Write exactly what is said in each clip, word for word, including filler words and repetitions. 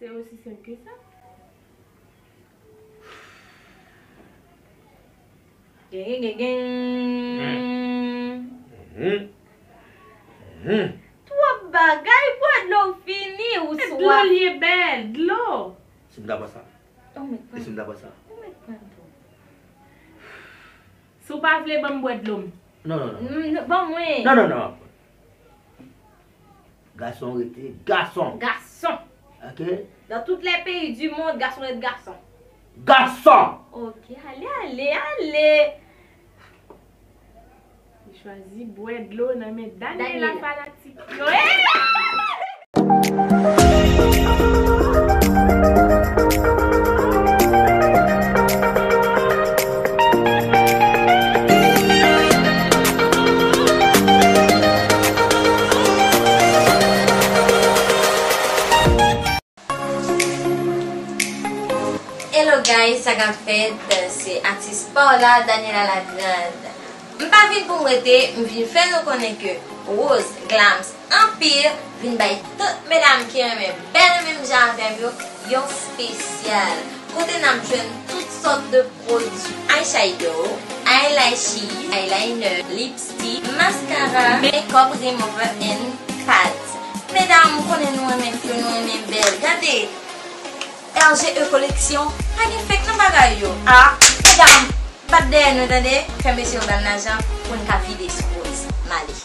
C'est aussi simple que ça. Gen, gen, gen, gen. Mhm. Mhm. Twòp bagay, bwè dlo, w fini, ou swaf. Dlo l ye, bèl, dlo. Si m ta pran sa. Ou mèt pran. E si m ta pran sa? Ou mèt pran tou. Si w pa vle, ban m bwè dlo m. Non, non, non. Mm, ban mwen. Non, non, non. Gason rete gason. Gason. Ok? Dans tous les pays du monde, gason rete gason. Gason! Ok, ale, ale, ale. Li chwazi bwè dlo nan men Daniela. Daniela. Fanatik yo. Hey! Hello guys, sa k ap fèt? Se atis pa w la, Daniela Lagrande. M pa vin pou m rete, m vin fè nou konnen ke Rose Glams Empire vin bay tout medam ki renmen bèl menm jan avè m yo yon espesyal, kote n ap jwenn tout sòt de pwodui, eyeshadow, eyelashes, eyeliner, lipstick, mascara, makeup remover and pads. Medam, m konnen nou renmen fle, nou renmen bèl. Gade! R G E Collection, pa gen fake nan bagay yo. Ah, medam, bat dèyè nou, tande. Fè mesye yo ba n lajan pou n ka vide sou Rose. M ale.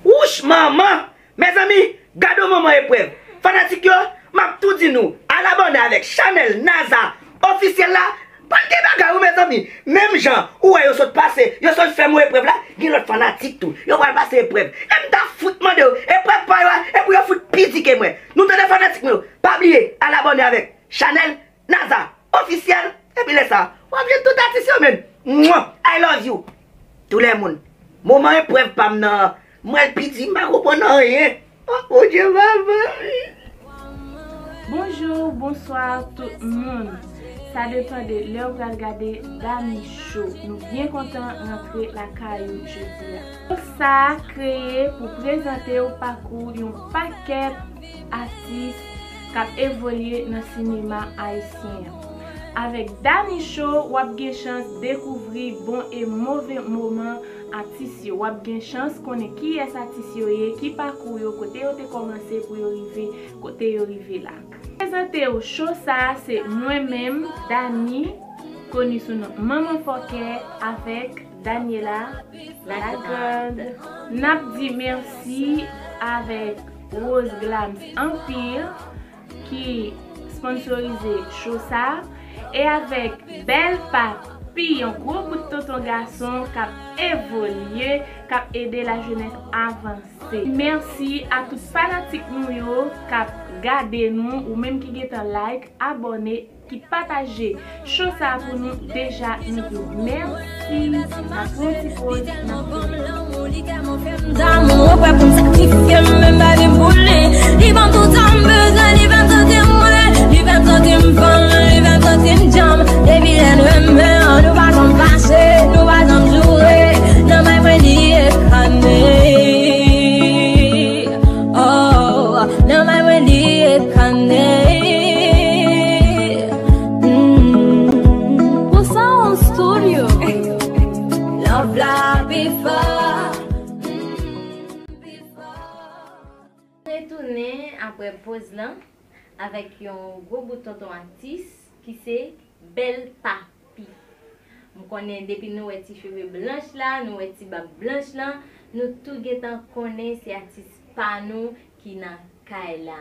Wouch manman! Mezanmi, gade yon moman eprèv. Fanatik yo, m ap tou di nou, al abòne avèk chanèl Naza Ofisyèl la. Pral gen bagay wi mezanmi. Menm jan ou wè yo sot pase, yo sot fè m yon eprèv la, gen lòt fanatik tou. Yo pral pase eprèv. E m ta fout mande yo, eprèv pa yo a, e pou yo fout pi di ke mwen. Nou tande fanatik mwen yo. Pa bliye, al abòne avèk chanèl Naza Ofisyèl. Epi lè sa, w ap jwenn tout atis yo, menn. Mwa! I love you. Tou lè moun. Moman eprèv pa m nan, mwen l pi di, m pa konprann anyen. Oh, Bondye, papa. Bonjou, bonswa tout moun. Sa depann de lè w pral gade Dani Show. Nou byen kontan rantre lakay ou jodi a. Show sa a kreye pou prezante w pakou yon pakèt atis k ap evolye nan sinema ayisyen an. Avèk Dani Show, w ap gen chans dekouvri bon e move moman atis yo. W ap gen chans konnen kiyès atis yo ye, ki pakou yo, kote yo te kòmanse pou yo rive kote yo rive la. Prezante w show sa a se mwen menm, Dani, koni sou non Manman Fòkè, avèk Daniela Lagrande. N ap di mèsi avèk Rose Glams Empire ki sponsorize show sa a, e avèk Bèl Papi, yon gwo bout tonton gason k ap evolye, k ap ede lajenès avanse. Mèsi a tout fanatik nou yo k ap gade nou, ou menm ki gentan like, abòne, ki pataje show sa a pou nou. Deja, nou di w mèsi. N ap pran yon ti poz, n ap tounen. Damou, ou prè pou m sakrifye m, men m pa gen pou li. Li ban m tout sa m bezwen, li fè m santi m mwen, li fè m santi m fò, li fè m santi m djanm. Depi lè n renmen, nou pa janm fache, nou pa janm joure. Nan men mwen li ye kane. Oh, nan men mwen li ye kane. Mm. Pou Sound Studio. Love la pi fò. Mm, pi fò. Retounen apre poz lan avèk yon gwo bout tonton atis ki se Bèl Papi. M konnen depi nou wè ti cheve blanch la, nou wè ti bab blanch lan, nou tout gentan konnen se atis pa nou ki nan kay la.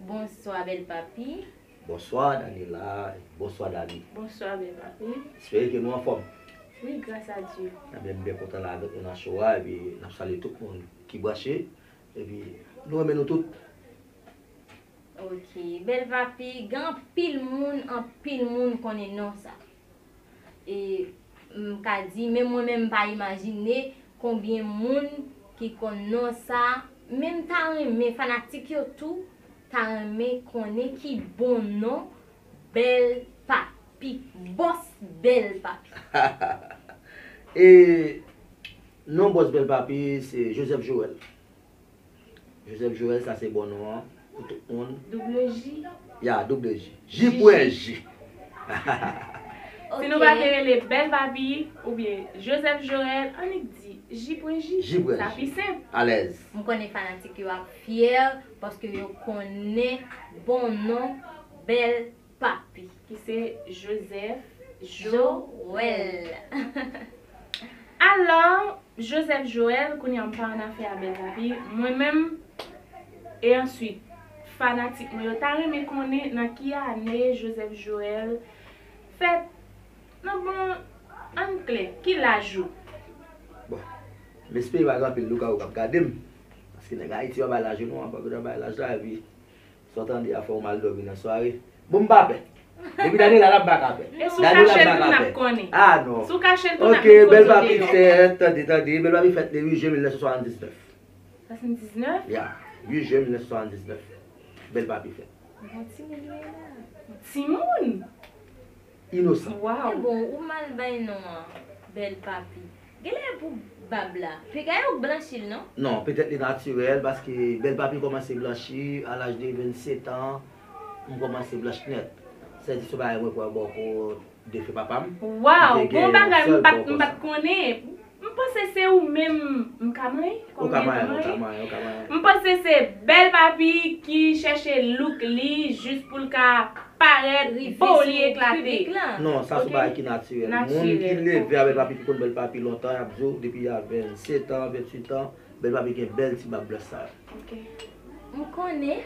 Bonswa Bèl Papi. Bonswa Daniela, bonswa Dani. Bonswa Bèl Papi. Espere ke nou anfòm. Wi, gras a Dye. Ebyen, m byen kontan la avèk nou nan show a, epi n ap salye tout moun ki branche, epi nou renmen nou tout. Ok, Bèl Papi, gen anpil moun, anpil moun konnen non sa. E m ka di, menm mwen menm m pa imajine konbyen moun ki konn non sa. Men m ta renmen fanatik yo tou ta renmen konnen ki bon non Bèl Papi, Bòs Bèl Papi. E non Bòs Bèl Papi, se Joseph Joël. Joseph Joël, sa se bon non an pou tout moun. Double J. Ya, double J. J pwen J. Si nou pa te rele Bèl Papi oubyen Joseph Joël, annik di J pwen J. J pwen J. Sa pi senp. Alèz. M konnen fanatik yo ap fyè paske yo konnen bon non Bèl Papi. Ki se Joseph Joël. Alò, Joseph Joël, kounye a m pa annafè a Bèl Papi, mwen menm, e answit, fanatik mwen yo ta renmen konnen nan ki ane Joseph Joël fèt, nan bon, ann klè, ki laj ou? Bon, m espere pa gen anpil lougarou k ap gade m. Paske nèg Ayiti yo bay laj yo non, anpil yo bay laj la, epi sa w tande a fè w mal dòmi nan sware. Bon, m pa pè. Depi Daniela la, m pa ka pè. E si w Daniela, kache l m pa tou, n ka ap pè. konnen. Ah non. Si w kache l tou, n ap Ok, met Bèl koze w Papi deyò. Fèt, tande, tande, Bèl Papi fèt le uit jen mil nèf san swasanndisnèf. Swasanndisnèf? Ya, uit jen mil nèf san swasanndisnèf. Bèl Papi fèt. Bon timoun li ye la. Timoun! Inosan. Waw! Bon, ou mal bay non an, Bèl Papi. Genlè pou bab la. Piga yo blanchi l non? Non, petèt li natirèl, paske Bèl Papi kòmanse blanchi a laj de vennsetan, m kòmanse blanch nèt. Se ti sou bagay mwen pran bò kot defen papa m. Waw, Li te bon gen bagay m sèl pa t bò m pa t konsa. Konnen. M panse se ou menm m ka manyen. Ou Kòm ka mwen manyen, ou manyen. ka manyen, ou ka manyen. M panse se Bèl Papi ki chèche look li jis pou l ka parèt Rive bo sou li eklate. Piblik la. Non, sa se Ok. Bagay ki natirèl. Moun ki Natirèl, leve ok. avèk Papi, ki konn Bèl Papi lontan, y ap di w depi y a vennsetan, venntuitan, Bèl Papi gen bèl ti bab blanch sa yo. Ok. M konnen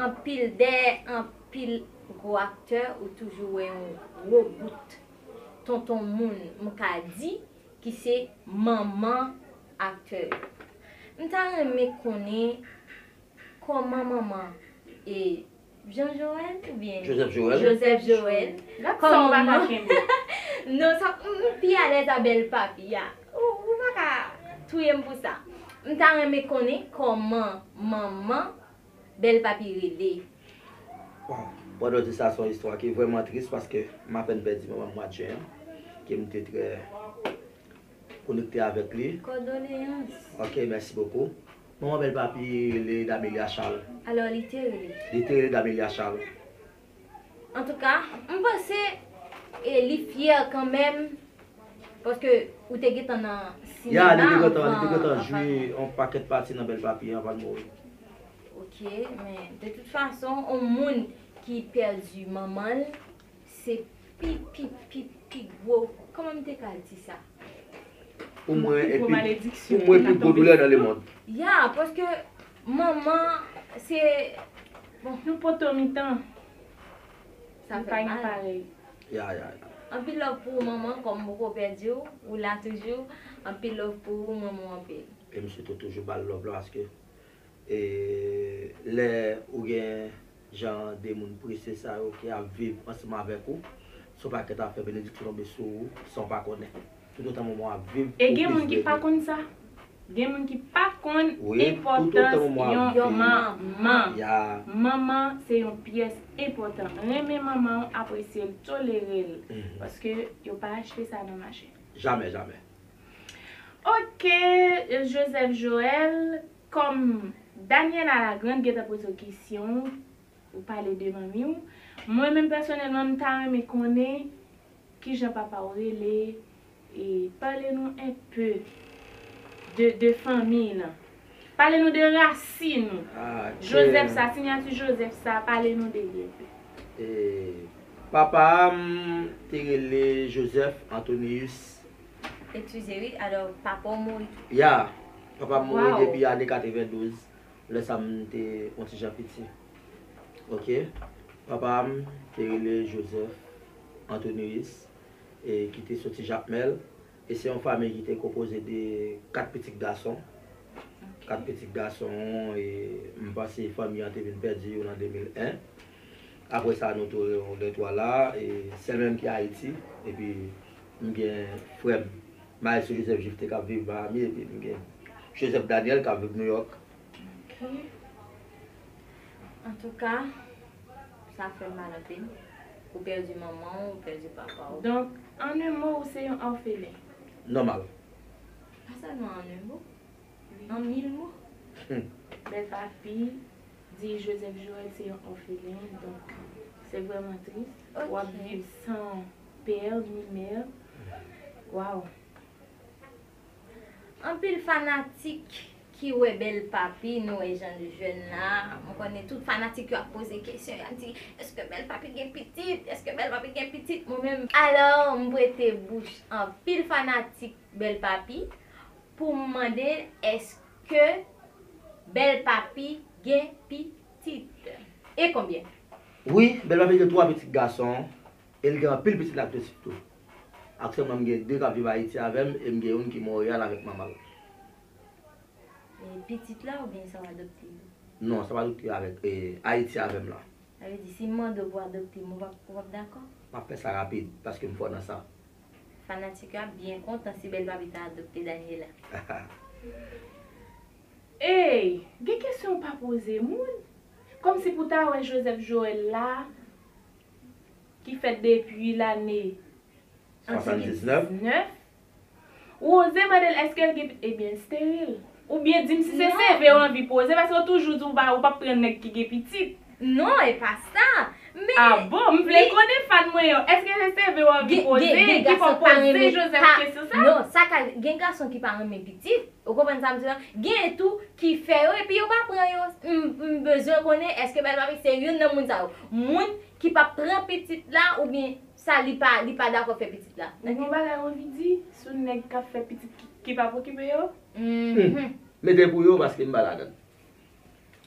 anpil dèyè anpil gwo aktè ou toujou wè yon gwo bout tonton moun m ka di ki se manman aktè yo. M ta renmen konnen kòman manman e Jean Joël oubyen Joseph Joël. Joseph Joël. Gad sa w pa ka Kòman kenbe. Non, sa m m pi alèz a Bèl Papi a. Ou ou pa ka touye m pou sa. M ta renmen konnen kòman manman Bèl Papi rele. Bon, pandan di sa se yon istwa ki vrèman tris paske m apèn pèdi manman m mwa jen an, ke m te trè konekte avèk li. Kondoleyans. Ok, mèsi bokou. Manman Bèl Papi rele Damelia Charles. Alò li te rele. Li te rele Damelia Charles. Antouka, m panse e li fyè kanmenm paske ou te gentan nan Ya, sinema li te gentan, li te anvan gentan anvan jwe yon pakèt pati nan Bèl Papi anvan l mouri. Ok, men de tout fason, yon moun ki pèdi manman l, se pi, pi, pi, pi gwo, kòman m te ka di sa? Pou mwen, Pi gwo epi, malediksyon pou mwen, ki pi ka gwo tonbe doulè sou nan le nou. mond. Ya, paske manman, se, bon, Nou poto mitan. sa Nou fè pa gen mal. Parèy. Ya, ya, ya. Anpil love pou ou manman, kòm m poko pèdi w, ou la toujou. Anpil love pou ou, m renmen w anpil. E m swete w toujou ba l love la paske e, lè ou gen jan de moun presye sa yo ki ap viv ansanm avèk ou, se yon pakèt afè benediksyon tonbe sou ou san w pa konnen. Toutotan manman w ap viv, E ou gen plis moun ki pa bezwen. Konn sa. Gen moun ki pa konn Wi, toutotan enpòtans manman w ap yon viv. Manman. Ya. Manman se yon pyès enpòtan. Renmen manman w, apresye l, tolere l. Mhm. Paske yo pa achte sa nan mache. Jamè, jamè. Ok, Joseph Joël, kòm Daniela Lagrande gentan poze w kesyon, ou pale de manmi w, mwen menm pèsonèlman, m ta renmen konnen kijan papa w rele, e pale nou enpe de, de fanmi lan. Pale nou de rasin ou. Ah, ok. Joseph sa, siyati Joseph sa, pale nou de li enpe. E, papa m te rele Joseph Antonius. Eskize wi, alò papa w mouri tou. Ya, papa m mouri Wow. Depi ane katrevendouz, lè sa m te yon ti jan piti. Ok, papa m te rele Joseph Antonius, e ki te soti Jakmèl, e se yon fanmi ki te konpoze de kat pitit gason. Kat pitit gason, e m panse fanmi an te vin pèdi yo nan de mil en. Apre sa, nou tou de twa la, e sèl mwen menm ki Ayiti, epi m gen frè m, Maestro Joseph Gifté k ap viv Miami, epi m gen Joseph Daniel k ap viv New York. Antouka, sa fè mal anpil. Ou pèdi manman w, ou pèdi papa w. Donk, an un mo, ou se yon òfelen. Nòmal. Pa sèlman an un mo, an mil mo. Hmm. Bèl Papi di Joseph Joël se yon òfelen, donk se vrèman tris. W ap viv san pè ni mè. Waw. Anpil fanatik ki wè Bèl Papi, nou wè jan l jèn la. Mwen konnen tout fanatik yo ap poze kesyon, y ap di, èske Bèl Papi gen pitit? Èske Bèl Papi gen pitit? Mwen menm, alò, m prete bouch anpil fanatik Bèl Papi pou m mande l, èske Bèl Papi gen pitit? E konbyen? Wi, Bèl Papi gen twa pitit gason, e l gen anpil pitit laktotik tou. Aktyèlman, m gen de k ap viv Ayiti avè m, e m gen youn ki Monreyal avèk manman l. E pitit la oubyen sa w adopte yo? Non, sa m adopte yo avèk e, Ayiti avè m la. Sa vle di, si m mande w pou adopte m, ou p ap, ou p ap dakò? M ap fè sa rapid, paske m fò nan sa. Fanatik yo ap byen kontan si Bèl Papi ta adopte Daniela. Ey, gen kesyon w pa poze moun? Kòmsi pou w ta wè Joseph Joël la, ki fèt depi lane Swasann diznèf. Ou oze mande l èske l gen pitit? Ebyen, l steril. Oubyen di m si se seve w anvi poze, paske w toujou di w pa, ou p ap pran nèg ki gen pitit. Non, e pa sa. Men, Ah bon? M vle konnen fan mwen yo. Èske se seve w anvi poze? Ki fè w poze Joseph kesyon sa? Non, sa ka, gen gason ki pa renmen pitit. Ou konprann sa m di la? Gen tou ki fè yo, epi yo pa pran yo. M, m bezwen konnen èske Bèl Papi se youn nan moun sa yo. Moun ki p ap pran pitit la, oubyen sa li pa, li pa dakò fè pitit la. Ou gen yon bagay w anvi di sou nèg k ap fè pitit ki, ki p ap okipe yo? Mhm. Mete pou yo, paske m pa ladann.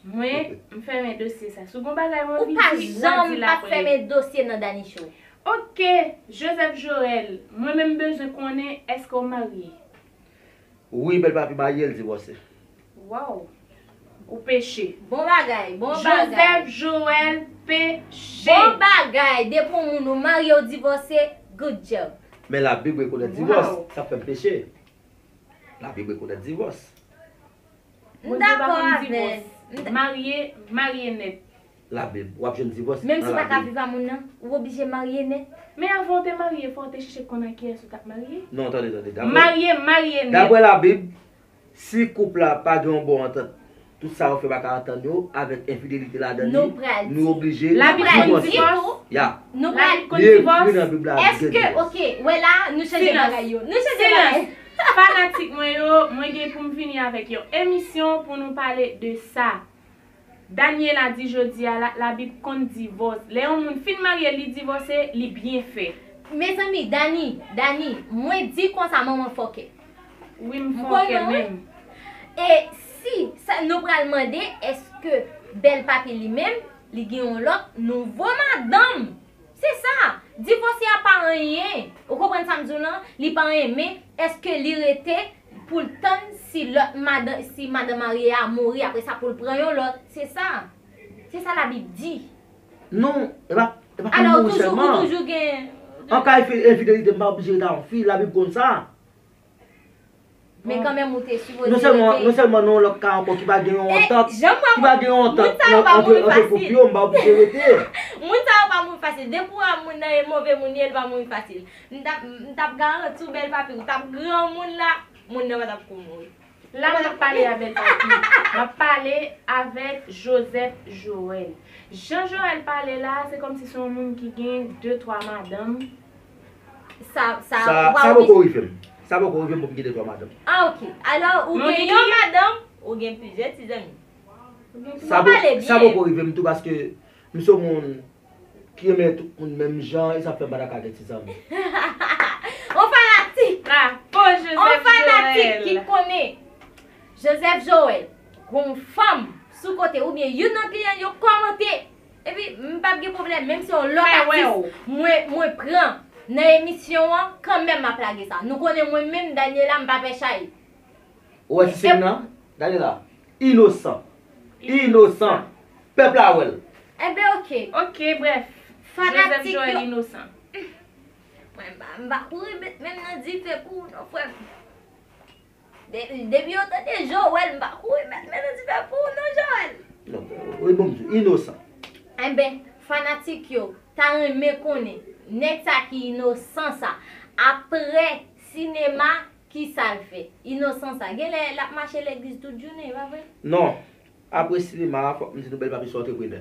Mwen, m fèmen dosye sa. Si w gen yon bagay w anvi di, w a di l apre. Ou pa janm p ap fèmen dosye nan Dani Show. Ok, Joseph Joël, mwen menm m bezwen konnen èske w marye? Wi, Bèl Papi marye, l divòse. Waw! Ou peche. Bon bagay, bon bagay. Joseph Joël peche. Bon bagay, depi yon moun ou marye ou divòse, good job. Men Labib rekonèt divòs, sa fè m peche. Labib rekonèt divòs. M dakò avè l. Marye, marye nèt. Labib, w ap jwenn divòs nan Labib. Menm si w pa ka viv a moun nan, ou oblije marye nèt. Men avan w te marye, fò w te chèche konn ak kiyès ou t ap marye. Non, tande, tande. Daprè, marye, marye nèt. Daprè Labib, si koup la pa gen yon bon antant, tout sa yo fè pa ka antann yo, avèk enfidelite ladan li, nou oblije divòse. Labib konn divòs? Ya. Nou pral. Li ekri nan Bib la, gen divòs. Èske, ok, wè la, nou chanje bagay yo. Nou chanje bagay. Fanatik mwen yo, mwen gen pou m vini avèk yon emisyon pou nou pale de sa. Daniela di jodi a la, Labib konn divòs. Lè yon moun fin marye, li divòse, li byen fè. Mezanmi, Dani, Dani, mwen di konsa manman fòkè. Wi, m fòkè menm. E si sa, nou pral mande, èske Bèl Papi li menm, li gen yon lòt nouvo madanm? Se sa! Divòse a pa anyen. Ou konprann sa m di w lan? Li pa anyen, men èske li rete pou l tann si lòt madan, si madan marye a mouri, apre sa pou l pran yon lòt? Se sa. Se sa Labib di. Non, e pa, e pa pou mouri sèlman. Alò, ou toujou, ou toujou gen. An ka enfi-, enfidelite, m pa oblije rete a yon fi, Labib konn sa. Men kanmenm ou te sipoze rete. Non sèlman, non sèlman nan yon lòt ka ankò ki pa gen yon antant, ki pa gen yon antant nan, antre, antre koup yo, m pa oblije rete. Moun sa yo pa mouri fasil. Depi w wè moun nan e move moun li ye, l pa mouri fasil. M t ap, m t ap garanti w Bèl Papi, ou t ap granmoun la, moun nan pa t ap ko mouri. La m ap pale a Bèl Papi. M ap pale avèk Joseph Joël. Jan Joël pale la, se kòmsi se yon moun ki gen de twa madanm. Sa, sa, sa poko rive m. Sa poko rive m pou m gen de twa madanm. Ah, ok. Alò, ou gen yon madanm, ou gen plizyè ti zanmi. Ou pale byen. Sa poko rive m tou, paske m se yon moun ki renmen tout moun menm jan, e sa fè m pa ta ka gen ti zanmi. On fanatik! On fanatik ki konnen Joseph Joël, gon fanm sou kote, oubyen youn nan kliyan yo kòmante. Epi, m p ap gen pwoblèm, menm si yon lòt atis mwen, mwen pran nan emisyon an, kanmenm m ap lage sa. Nou konnen mwen menm, Daniela, m pa pè chay. Ou wè ti sè m nan? Gade la. Inosan. Inosan. Pèp la wè l. Enben, ok. Ok, brèf. Fanatik yo. Joseph Joël inosan. Mwen, m pa, m pa kouri met men m nan dife pou ou non, frè m. De-, depi yo tande Joël, m pa kouri met men nan dife pou ou non, Joël. Non, wi, bon, m di, inosan. Enben, fanatik yo ta renmen konnen, nèg sa ki inosan sa, apre sinema, kisa l fè? Inosan sa, genlè l ap mache legliz tout jounen, e pa vre? Non. Apre sinema, fòk m di nou Bèl Papi se yon antreprenè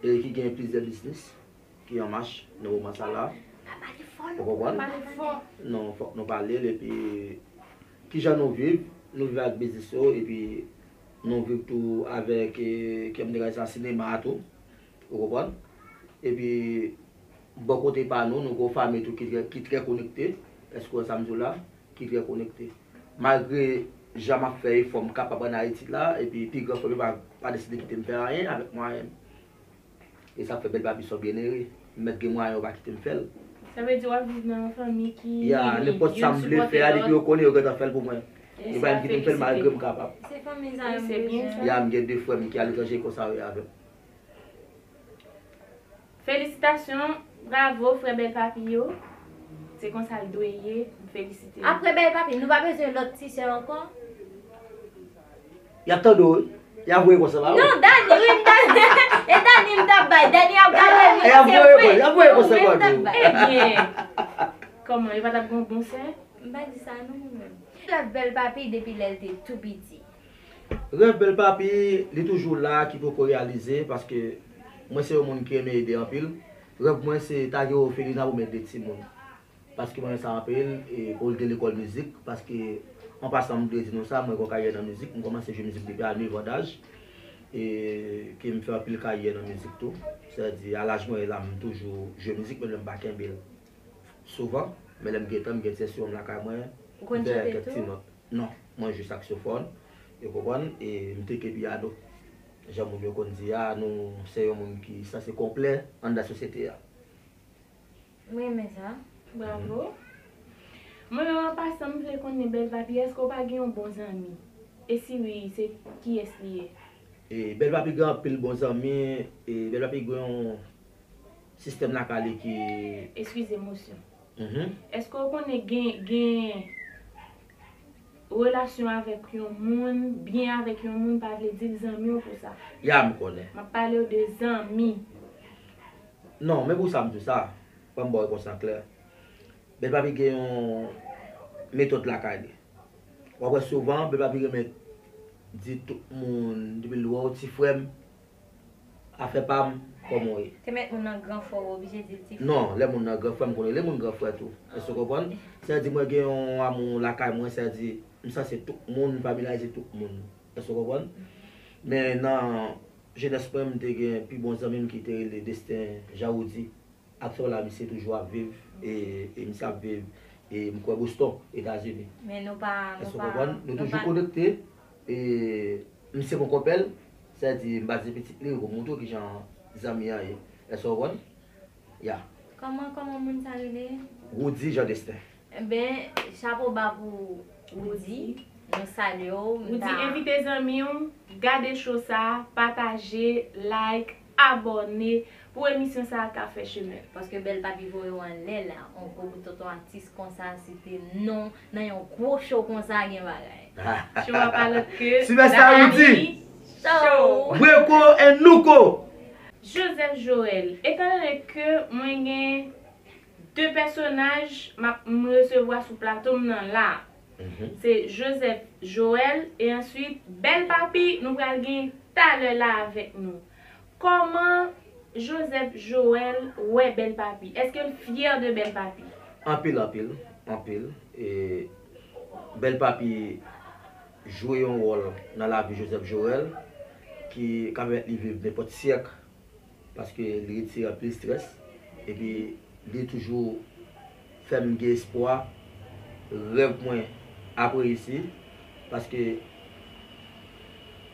e ki gen plizyè biznis ki an mach nan moman sa la. Ou konprann? Non, fòk nou pale l epi kijan nou viv, nou viv ak biznis yo epi nou viv tou avèk, eh, kiyès m te ka di sa, sinema a tou. Ou konprann? Epi bò kote pa nou, nou gen yon fanmi tou ki trè, ki trè konekte. Èske w wè sa m di w la? Ki trè konekte. Malgre jan m ap fè efò m kapab ann Ayiti la, epi pi gran frè m pa, pa deside kite m fè anyen avèk mwayen m. E sa k fè Bèl Papi se yon byenere. M mèt gen mwayen yo pa kite m fè l. Sa vle di w ap viv nan yon fanmi ki, ya, nenpòt sa m vle fè a, depi yo konnen, yo gentan fè l pou mwen. Yo pa janm kite m fè l malgre m kapab. Se fanmi sa yo m bezwen. Ya, m gen de frè m ki aletranje konsa yo ye avè m. Felisitasyon, bravo, frè Bèl Papi yo. Se konsa l dwe ye, m felisite nou. Apre Bèl Papi, nou pa bezwen lòt ti sè ankò? Y ap tande w, wi. Y ap voye konsa ba ou. Non, Dani, wi, m ta, e Dani m t ap bay. Dani ap gade m, y ap voye konsa ba ou. Ebyen, kòman, yo pa t ap gen yon bon sè? M pa di sa non, mwen menm. Rèv Bèl Papi depi lè l te tou piti. Rèv Bèl Papi, li toujou la, ki poko reyalize, paske mwen se yon moun ki renmen ede anpil. Rèv mwen se ta gen ofelina pou m ede timoun. Paske mwen renmen sa anpil, e pou l gen lekòl mizik, paske an pasan m vle di nou sa, mwen gen yon karyè nan mizik, m kòmanse jwe mizik depi a nèf an daj, e ke m fè anpil karyè nan mizik tou. Sètadi, a laj mwen ye la, m toujou jwe mizik, men m pa kenbe l souvan, men lè m gen tan, m gen ti enstriman m lakay mwen, m fè kèk ti nòt. Non, mwen jwe saksofòn, ou konprann, e m teke pyano. Jan moun yo konn di a, nou se yon moun ki sanse konplè anndan sosyete a. M renmen sa. Bravo. Mwen menm an pasan, m vle konnen Bèl Papi, èske w pa gen yon bon zanmi? E si wi, se kiyès li ye? E Bèl Papi gen anpil bon zanmi, e Bèl Papi gen yon sistèm lakay li ki... Eskize m, Osyon. Mhm. Èske w konnen gen, gen relasyon avèk yon moun, byen avèk yon moun, pa vle di l zanmi w pou sa? Ya, m konnen. M ap pale w de zanmi. Non, men pou sa m di w sa, ban m ba w repons lan klè. Bèl Papi gen yon metòd lakay li. W ap wè souvan, Bèl Papi renmen di tout moun, depi l wè w, ti frè m, afè pa m, kòman w ye? Te mèt moun nan gran frè w, oblije di l ti frè. Non, lè moun nan gran frè m, konnen li moun gran frè tou. Èske w konprann? Sètadi mwen gen yon amou lakay mwen, sètadi m sanse tout moun, m familyarize tout moun. Èske w konprann? Men nan jenès mwen, m te gen pi bon zanmi m ki te rele Destin Jawoudi. Aktyèlman la, misye toujou ap viv, e, e misye ap viv, e m kwè Boston, Etazini. Men nou pa, nou pa, èske w konprann? Nou toujou konekte, e misye gon kòpèl, sètadi m pa di pitit li, m gon montre w kijan zanmi an ye. Èske w konprann? Ya. Kòman, kòman moun sa rele? Roudy Jean Destin. Enben, chapo ba pou Roudy. Nou salye w. Roudy, envite zanmi w, gade show sa, pataje, like, abòne, pou emisyon sa ka fè chemen l. Paske Bèl Papi voye w anlè la, on gwo bout tonton atis konsa, se te non, nan yon gwo show konsa gen bagay. Show a pa lòt ke Sylvester Roudy. Show. Bweko and Nuko. Joseph Joël, etandone ke mwen gen de pèsonaj m ap, m resevwa sou plato m nan la. Mhm. Se Joseph Joël e answit Bèl Papi nou pral gen talè la avèk nou. Kòman Joseph Joël wè Bèl Papi? Èske l fyè de Bèl Papi? Anpil, anpil, anpil. E Bèl Papi jwe yon wòl nan lavi Joseph Joël ki ka pèmèt li viv nenpòt syèk. Paske li retire anpil estrès, epi li toujou fè m gen espwa, rèv mwen ap reyisi, paske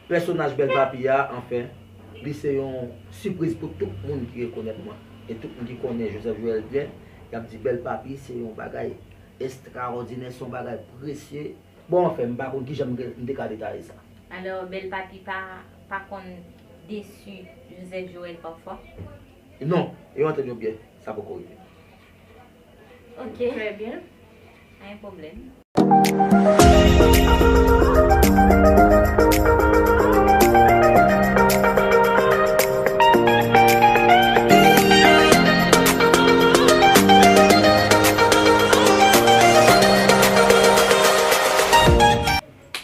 pèsonaj Bèl Papi a, anfen, li se yon sipriz pou tout moun ki rekonèt mwen. E tout moun ki konnen Joseph Joël byen, y ap di Bèl Papi se yon bagay estraòdinè, se yon bagay presye. Bon, anfen, m pa konn kijan m te, m te ka detaye sa. Alò, Bèl Papi pa, pa konn desi Joseph Joël pafwa? Non, yo antann yo byen, sa poko rive. Ok. Trè byen. Pa gen pwoblèm.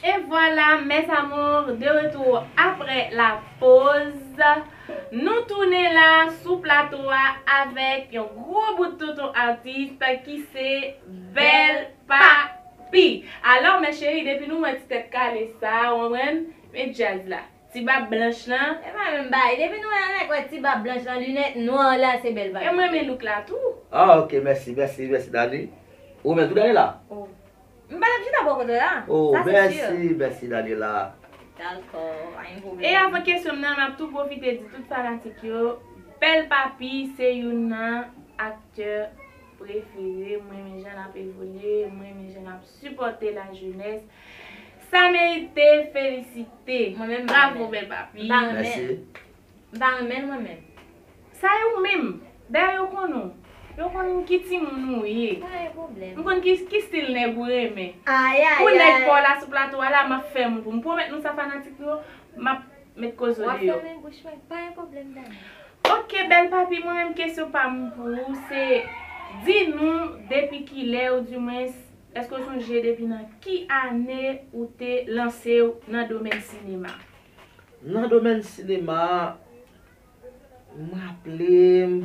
Et voilà, mes amours, de retour après la Koz, nou tounen la sou plato a avèk yon gwo bout tonton atis ki se Bèl Papi. Alò, mè cheri, depi nou wè ti tèt kale sa, w konprann, men djaz la. Ti bab blanch lan. E pa menm bagay. Depi nou wè yon nèg wè ti bab blanch lan, linèt nwa la, se Bèl Papi. E mwen renmen look la tou. Ah, ok, mèsi, mèsi, mèsi, Dani. Ou renmen tou, Dani la? Oh. M pa t ap chita bò kote w la. Oh, sa se si. Mèsi, mèsi, Daniela. Dakò, pa gen pwoblèm. E avan kesyon m nan, m ap tou pwofite di tout fanatik yo, Bèl Papi se youn nan aktè prefere m. Mwen renmen jan l ap evolye, mwen renmen jan l ap sipòte lajenès. Sa merite felisite. Mwen menm, m pa renmen. Bravo, Bèl Papi. M pa renmen. Mèsi. M pa renmen l mwen menm. Sa e ou menm. Dayè yo konnen w. Yo konn ki timoun ou ye. Pa gen pwoblèm. M konn ki, ki stil nèg ou renmen. Ayayay. Pou nèg pa w la sou plato a la, m ap fè m pou m pwomèt nou sa fanatik yo, m ap met koze w deyò. W ap fèmen bouch mwen. Pa gen pwoblèm, Dani. Ok, Bèl Papi, mwen menm kesyon pa m pou ou se, di nou depi kilè ou di mwens, èske w sonje depi nan ki ane ou te lanse w nan domèn sinema? Nan domèn sinema, m raple m,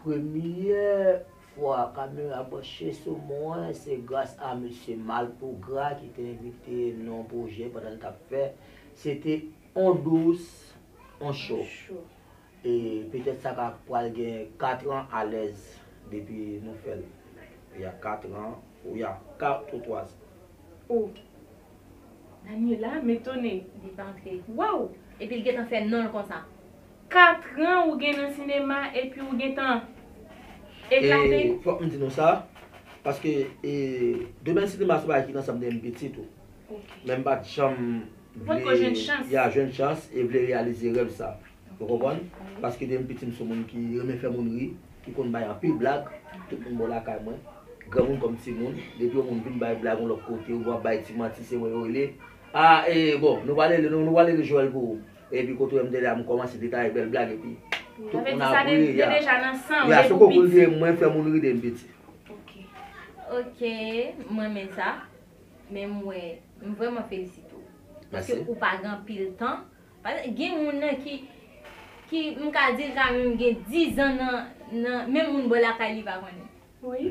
premyè fwa kamera branche sou mwen, se gras a mesye Malpougra ki te envite m nan yon pwojè pandan l t ap fè. Se te On Dous, On Cho. On Cho. E petèt sa ka pral gen kat an alèz depi nou fè l. Ya kat an, ou ya kat ou twa zan. Oh. Daniela, m etone. Li pa antre. Waw! Epi l gentan fè non l konsa. Kat an ou gen nan sinema epi ou gentan eklate. E fòk m di nou sa, paske, e, domèn sinema se yon bagay ki nan san m depi m piti tou. Ok. Men m pa t janm vle, ya, jwenn chans e vle reyalize rèv sa. Ou konprann? Paske depi m piti, m se yon moun ki renmen fè moun ri, ki konn bay anpil blag. Tout moun bò lakay mwen, granmoun kòm timoun, depi yon moun vin bay blag yon lòt kote, ou ap bay ti manti, se mwen yo rele. Ah, e, bon, nou pral rele, nou, nou pral rele Joel pou ou. Epi kote w wè m te la, m kòmanse detaye bèl blag, epi tout moun ap ri, ya. Sa vle di sa te, te deja nan san w depi w piti. Ya, se kòk ou te mwen fè moun ri depi m piti. Ok. Ok, mwen renmen sa. Men m wè, m vrèman felisite w. Paske ou pa gen anpil tan. Paske gen moun nan ki, ki m ka di l ka menm gen diz an nan, nan, menm moun bò lakay li pa konnen. Wi.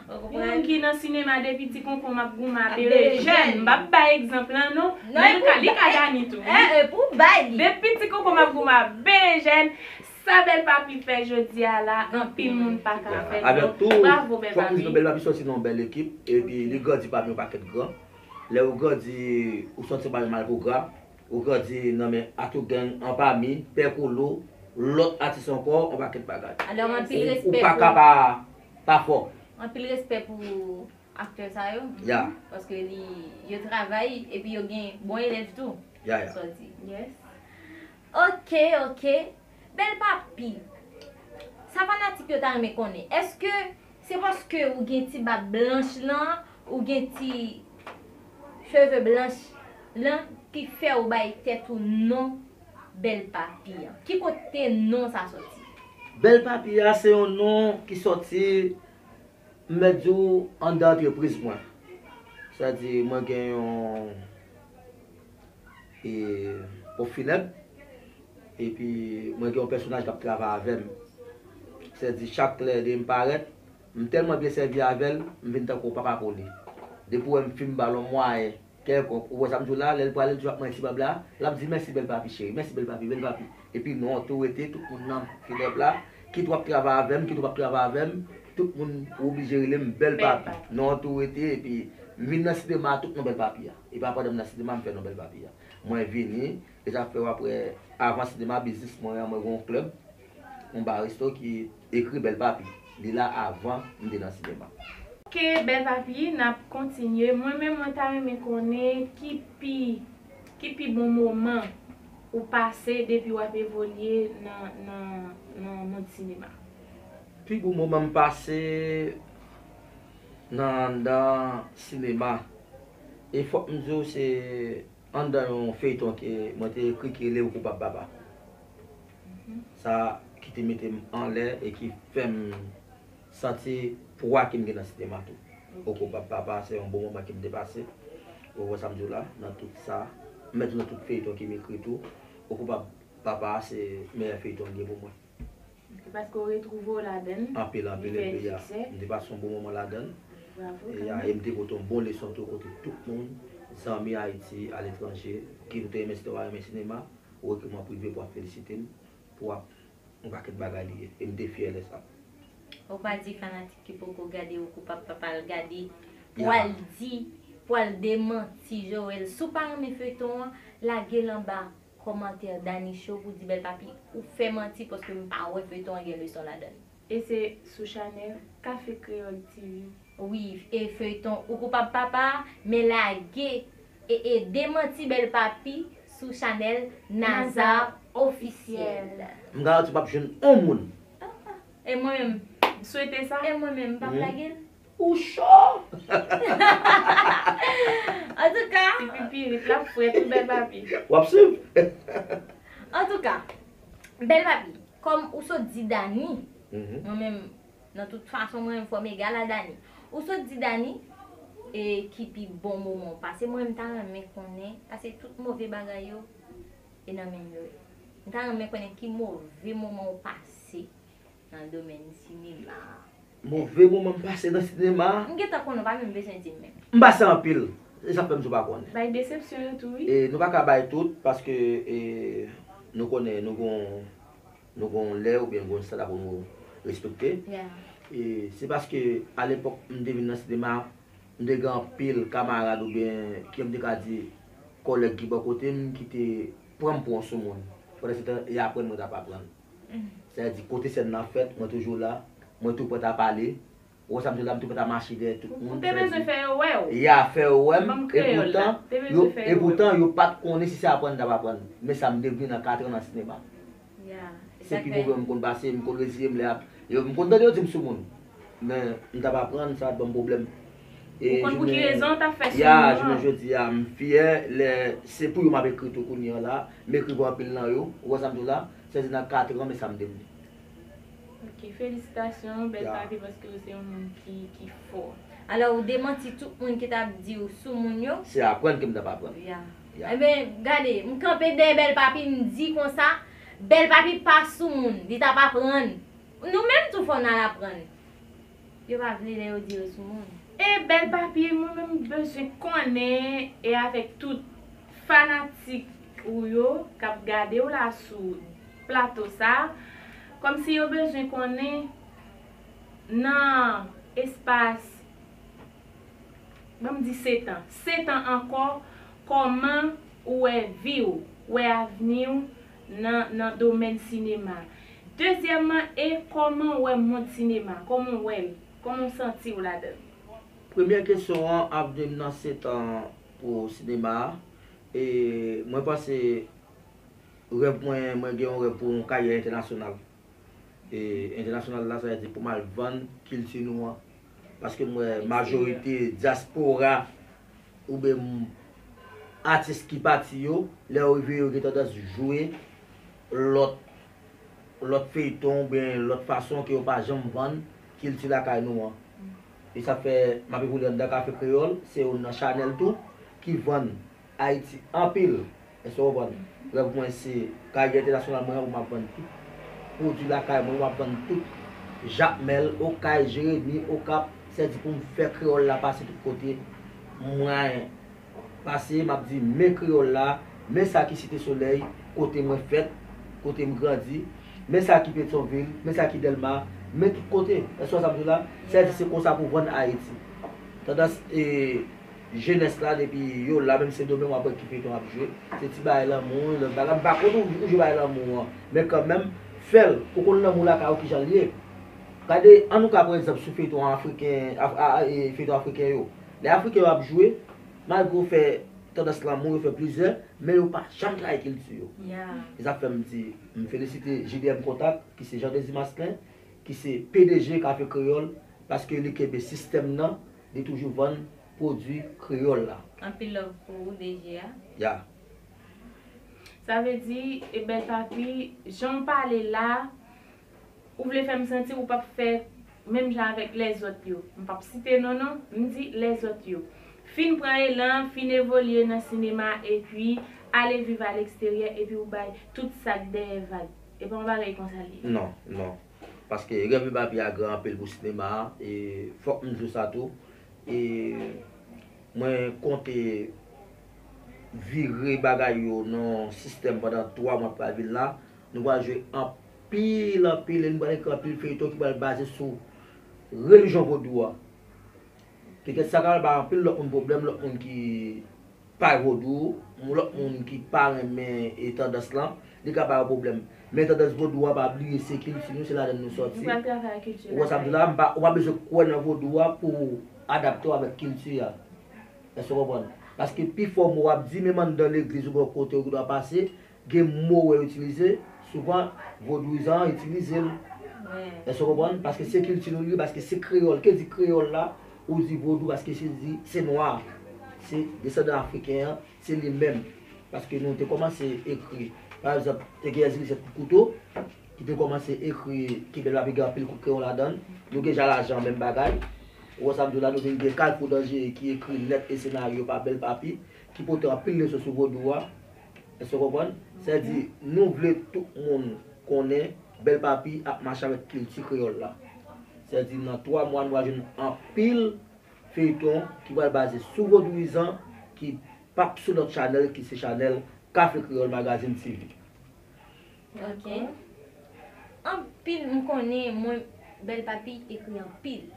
Ou konprann? Yon moun ki nan sinema depi ti konkonm ap goumen a berejèn. M p ap bay egzanp lan non. Men li ka, li ka Dani tou. Eh, eh, pou bay li. Depi ti konkonm ap goumen a berejèn. Sa Bèl Papi fè jodi a la, anpil moun pa ka fè l. Avèk tou, bravo, Bèl Papi. Fòk m di nou, Bèl Papi sòti nan yon bèl ekip, epi li grandi pami yon pakèt gran. Lè ou grandi, ou sòti pami Malpougra, ou grandi nan men Atougang, anpami, Pè Kolo, lòt atis ankò, yon pakèt bagay. Alò, anpil respè pou ou. Ou pa ka pa, pa fò. Anpil respè pou aktè sa yo. Ya. Paske li, yo travay epi yo gen bon elèv tou. Ya, ya. Sa w di. Yes. Ok, ok. Bèl Papi, sa fanatik yo ta renmen konnen, èske se paske ou gen ti bab blanch lan, ou gen ti cheve blanch lan ki fè ou bay tèt ou non Bèl Papi an? Ki kote non sa sòti? Bèl Papi a se yon non ki sòti M mèt di w, anndan antrepriz mwen. Sa di, mwen gen yon, e, ponp finèb, epi mwen gen yon pèsonaj k ap travay avè m. Sa di, chak lè de m parèt, m tèlman byen sèvi avè l, m vin tankou papa pou li. Depi w wè m fin ba l yon mwayen, kèlkonk, ou wè sa m di w la, lè l prale, l toujou ap manyen ti bab la, l ap di, mèsi bèl papi cheri, mèsi bèl papi, bèl papi. Epi non an tou rete, tout moun nan finèb la, kit w ap travay avè m, kit w p ap travay avè m, tout moun oblije rele m bèl papi. Non an tou rete, epi m vin nan sinema a, tout non bèl papi a. E pa pandan m nan sinema, m fè non bèl papi a. Mwen vini, e sa fè w ap wè, avan sinema, biznis mwen an, mwen gen yon klèb, yon ba resto ki ekri Bèl Papi. Li la avan m te nan sinema. Ok, Bèl Papi, n ap kontinye. Mwen menm, mwen ta renmen konnen ki pi, ki pi bon moman ou pase depi w ap evolye nan, nan, nan mond sinema. Pi bon moman m pase nan, nan sinema, e fòk m di w se anndan yon feyton ke mwen te ekri ki rele Ou koupab papa. Sa ki te mete m anlè e ki fè m santi pwa ke m gen nan sinema tou. Ou koupab papa, se yon bon moman ke m te pase. Ou wè sa m di w la, nan tout sa, M mèt di w nan tout feyton ki m ekri tou, Ou Koupab Papa se meyè feyton m gen pou mwen. Paske w retwouve w ladan l. Anpil, anpil, Li fè epi ya. siksè. M te pase yon bon moman ladan l. Bravo. E ya, e m te pote yon bon leson tou kote tout moun, zanmi Ayiti, aletranje, ki nou te renmen sinema, renmen sinema, ou ekri mwen prive pou w ap felisite m, pou w ap yon pakèt bagay li ye. E m te fyè lè sa. Ou pa di fanatik ki poko gade Ou Koupab Papa al gade pou al di, pou al demanti Joel. Si w pa renmen feyton an, lage l anba kòmantè Dani Show pou di Bèl Papi ou fè manti paske m pa wè feyton an gen leson ladan l. E se sou chanèl Café Creole T V. Wi, e feyton Ou Koupab Papa, men lage e, e demanti Bèl Papi sou chanèl Nazar Officiel. M garanti w p ap jwenn yon moun. E mwen menm, M swete sa. e mwen menm, m p ap lage l. Ou cho! Antouka, Ti pipirit la frèt wi Bèl Papi. W ap swiv? Antouka, Bèl Papi, kòm ou sot di Dani, Mhm. mwen menm, nan tout fason, mwen menm fò m egal a Dani. Ou sot di Dani, e ki pi bon moman w pase, mwen menm m ta renmen konnen, paske tout move bagay yo, e nan men m yo ye. M ta renmen konnen ki move moman w pase nan domèn sinema a. Move moman m pase nan sinema a. M gentan konnen, w pa menm bezwen di m menm. M pase anpil. E sa fè m di w pa konnen. Bay desepsyon yo tou wi. E nou pa ka bay tout, paske e, nou konnen nou gon, nou gon lè oubyen gon estanda pou nou respekte. Yeah. E se paske alepòk m te vin nan sinema, m te gen anpil kamarad oubyen ki m te ka di kòlèg ki bò kote m ki te pran m pou yon soumoun. Pandan se tan, e aprann mwen t ap aprann. Sa vle di kote sèn nan fèt, mwen toujou la, mwen tou prèt a pale. Ou wè sa m di w la, m tou prèt a mache dèyè tout moun. Ou te bezwen fè yo wè w. Ya, fè yo wè m. Banm kreyòl la. Te bezwen fè yo wè w. Epoutan, yo pa t konnen si se aprann m t ap aprann. Men sa m devni nan kat an nan sinema. Yeah. Se pi move m konn pase, m konn reziye m lè ap. Yo, m konn tande yo di m soumoun. Men m t ap aprann, sa pa t ban m pwoblèm. Ou konn pou ki rezon w t ap fè Ya, soumoun jounen an. Jodi a, m fyè lè se pou yo m ap ekri tou kounye an la. M ekri pou anpil nan yo. Ou wè sa m di w la? Sa vle di nan kat an, men sa m devni. Ok, felisitasyon Bèl Ya. Papi paske w se yon moun ki, ki fò. Alò, ou demanti tout moun ki t ap di w soumoun yo? Se aprann ke m t ap aprann. Ya. Ya. Ebyen, gade, m kanpe dèyè Bèl Papi, m di konsa, Bèl Papi pa soumoun, li t ap aprann. Nou menm tou fò n al aprann. Yo pa vle lè yo di yo soumoun. E Bèl Papi, mwen menm m bezwen konnen, e avèk tout fanatik ou yo k ap gade w la sou plato sa, kòmsi yo bezwen konnen nan espas, ban m di sèt an, sèt an ankò, kòman ou wè vi w, wè avni w nan, nan domèn sinema? Dezyèmman, e kòman w wè mond sinema? Kòman w wè l? Kòman w santi w ladan l? Premyè kesyon an, avni m nan sèt an pou sinema a. E mwen panse rèv mwen, mwen gen yon rèv pou yon karyè entènasyonal. E entènasyonal la, sa vle di pou m al vann kilti nou an. Paske m wè majorite dyaspora oubyen m- atis ki pati yo, lè yo rive yo gen tandans jwe lòt, lòt feyton oubyen lòt fason ke yo pa janm vann kilti lakay nou an. E sa fè m ap evolye anndan Kafe Kreyòl, se youn nan chanèl tou ki vann Ayiti anpil. Èske w konprann? Rèv mwen se karyè entènasyonal mwen an pou m ap vann tout pwodui lakay mwen, pou m ap vann tout Jakmèl, Okay, Jeremi, Okap, sèdi pou m fè kreyòl la pase tout kote mwen pase, m ap di men kreyòl la, men sa ki Site Solèy, kote mwen fèt, kote m grandi, men sa ki Petyonvil, men sa ki Dèlma, men tout kote. Èske w wè sa m di w la? Sèdi se konsa pou vann Ayiti. Tandans e jenès la depi yo la, menm Sendomeng w ap wè ki feyton ap jwe. Se ti bagay lanmou, lòt bagay. M pa kont ou, ou jwe bagay lanmou an. Men kanmenm, fè l. Ou konn lanmou lakay ou kijan l ye. Gade, ann nou ka pran egzanp sou feyton afriken, af, a, a, e, feyton afriken yo. Lè afriken yo ap jwe, malgre yo fè tandans lanmou, yo fè plizyè, men yo pa janm trayi kilti yo. Ya. E sa fè m di, m felisite J D M Contact, ki se Jean Désir Masselin, ki se P D G Kafe Kreyòl, paske li kenbe sistèm nan, li toujou vann pwodui kreyòl la. Anpil love pou ou, D G a. Ya. Sa vle di, e Bèl Papi, jan w pale la, ou vle fè m santi ou p ap fè menm jan avèk lèzòt yo. M p ap site non non, m di lèzòt yo. Fin pran elan, fin evolye nan sinema, epi ale viv aleksteryè epi ou bay tout sa k dèyè vag. E pa yon bagay konsa li ye. Non, non. Paske rèv Bèl Papi a gran anpil pou sinema a, e fòk m di w sa tou. E mwen konte vire bagay yo nan yon sistèm pandan twa mwa pral vin la. Nou pral jwe anpil, anpil, e nou pral ekri anpil feyton ki pral baze sou relijyon vodou a. Petèt sa ka bay anpil lòt moun pwoblèm, lòt moun ki pa vodou, lòt moun ki pa renmen e tandans lan, li ka ba yo pwoblèm. Men tandans vodou a, pa bliye, se kilti nou, se ladan nou sòti. Nou pral travay ak kilti. Ou wè sa m di la, m pa, ou pa bezwen kwè nan vodou a pou adapte w avèk kilti a. Èske w konprann? Paske pifò mo w ap di, menm anndan legliz ou bò kote ou ki dwa pase, gen mo w wè yo itilize, souvan vodouyizan an itilize l. Èske w konprann? Paske se kilti nou li ye, paske se kreyòl. Ke di kreyòl la, ou di vodou, paske se di, se nwa. Se desandan afriken an, se li menm. Paske nou te kòmanse ekri, pa egzanp, te gen Èzili Sèt Kout Kouto, ki te kòmanse ekri, ki Bèl Papi gen anpil kout kreyon ladan l. Nou gen Jalajan, menm bagay. Ou wè sa m di w la, nou vin gen Kalfou Danjere ki ekri nèt e senaryo pa Bèl Papi, ki pote anpil leson sou vodou a. Èske w konprann? Sèdi, nou vle tout moun konnen Bèl Papi ap mache avèk kilti kreyòl la. Sèdi, nan twa mwa, nou va jwenn anpil feyton ki pral baze sou vodouyizan, ki p ap sou lòt chanèl, ki se chanèl Kafe Kreyòl Magazine T V. Ok. Anpil, m konnen, mwen, Bèl Papi ekri anpil.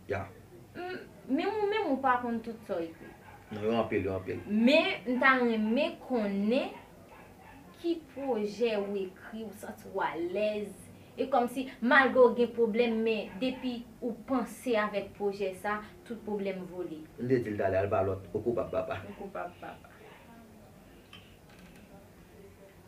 Ya. M, menm ou menm, ou pa konn tout sa w ekri. Non, yo anpil, yo anpil. Men, m ta renmen konnen ki pwojè ou ekri, ou santi w alèz, e kòmsi, malgre w gen pwoblèm, men depi ou panse avèk pwojè sa, tout pwoblèm vole. M te di l talè, al pa lòt, ou koupab, papa. Ou koupab, papa.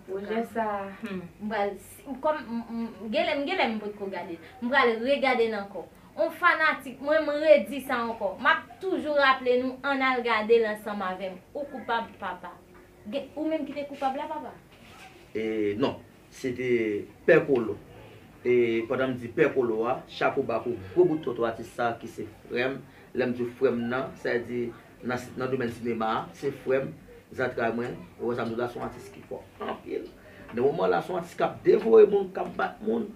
Pwojè sa, hmm. M pral, si, kòm, m, m, genlè, m, genlè m potko gade l. M pral regade l ankò. On fanatik, mwen, m redi sa ankò. M ap toujou raple nou, ann al gade l ansanm avè m. Ou koupab, papa. Gen, ou menm ki te koupab la, papa? E, non, se te Pè Kolo. E, pandan m di Pè Kolo a, chapo ba pou gwo bout tonton atis sa ki se frè m. Lè m di frè m nan, sa vle di nan, nan domèn sinema a, se frè m, zantray mwen, ou wè sa m di w la, se yon atis ki fò anpil. Nan moman la, se yon atis k ap devore moun, k ap bat moun.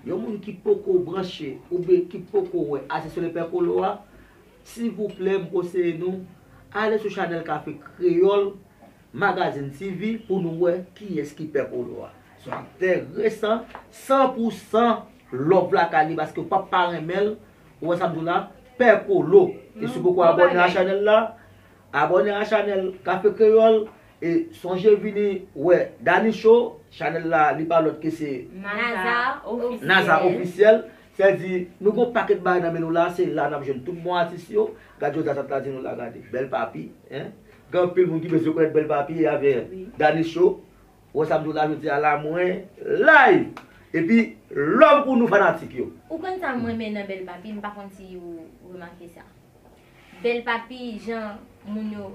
Yon moun ki poko branche, oubyen ki poko wè Asesore Pè Kolo a, silvouplè, m konseye nou, ale sou chanèl Kafe Kreyòl, Magazine T V pou nou wè kiyès ki Pè Kolo a. Se yon aktè resan, san pou san love lakay li, paske w p ap pa renmen l. Ou wè sa m di w la? Pè Kolo. E si w poko abòne a chanèl la, abòne a chanèl Kafe Kreyòl. E sonje vini wè Dani Show, chanèl la, li pa lòt ke se Naza Officiel. Naza Officiel. Sèdi, nou gon pakèt bagay nan men nou la, se la n ap jwenn tout bon atis yo. Gad Joseph la di nou la, gade, Bèl Papi, en. Gen anpil moun ki bezwen konèt Bèl Papi avè Dani Show. Ou wè sa m di w la jodi a la, mwen live. Epi, love pou nou fanatik yo. Ou konn sa m renmen nan Bèl Papi, m pa konn si ou remake sa. Bèl Papi, jan moun yo,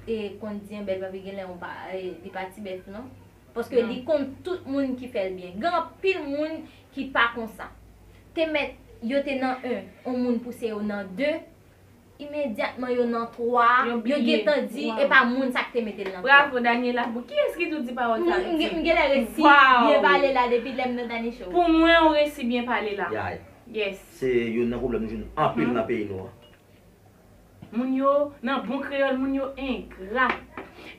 e, konn di an, Bèl Papi genlè yon pa, e, li pa ti bèf non. Paske li konn tout moun ki fè l byen. Gen anpil moun ki pa konsa. Te mèt, yo te nan en, on moun pouse yo nan de, imedyatman yo nan twa, yo gentan di e pa moun sa k te mete l nan twa. Bravo, Daniela. Bon, kiyès ki tou di pawòl sa? M, m, m genlè resi byen pale la depi lè m nan Dani Show. Pou mwen, ou resi byen pale la. Yes. Se youn nan pwoblèm nou jwenn anpil nan peyi nou an. Moun yo, nan bon kreyòl, moun yo engra.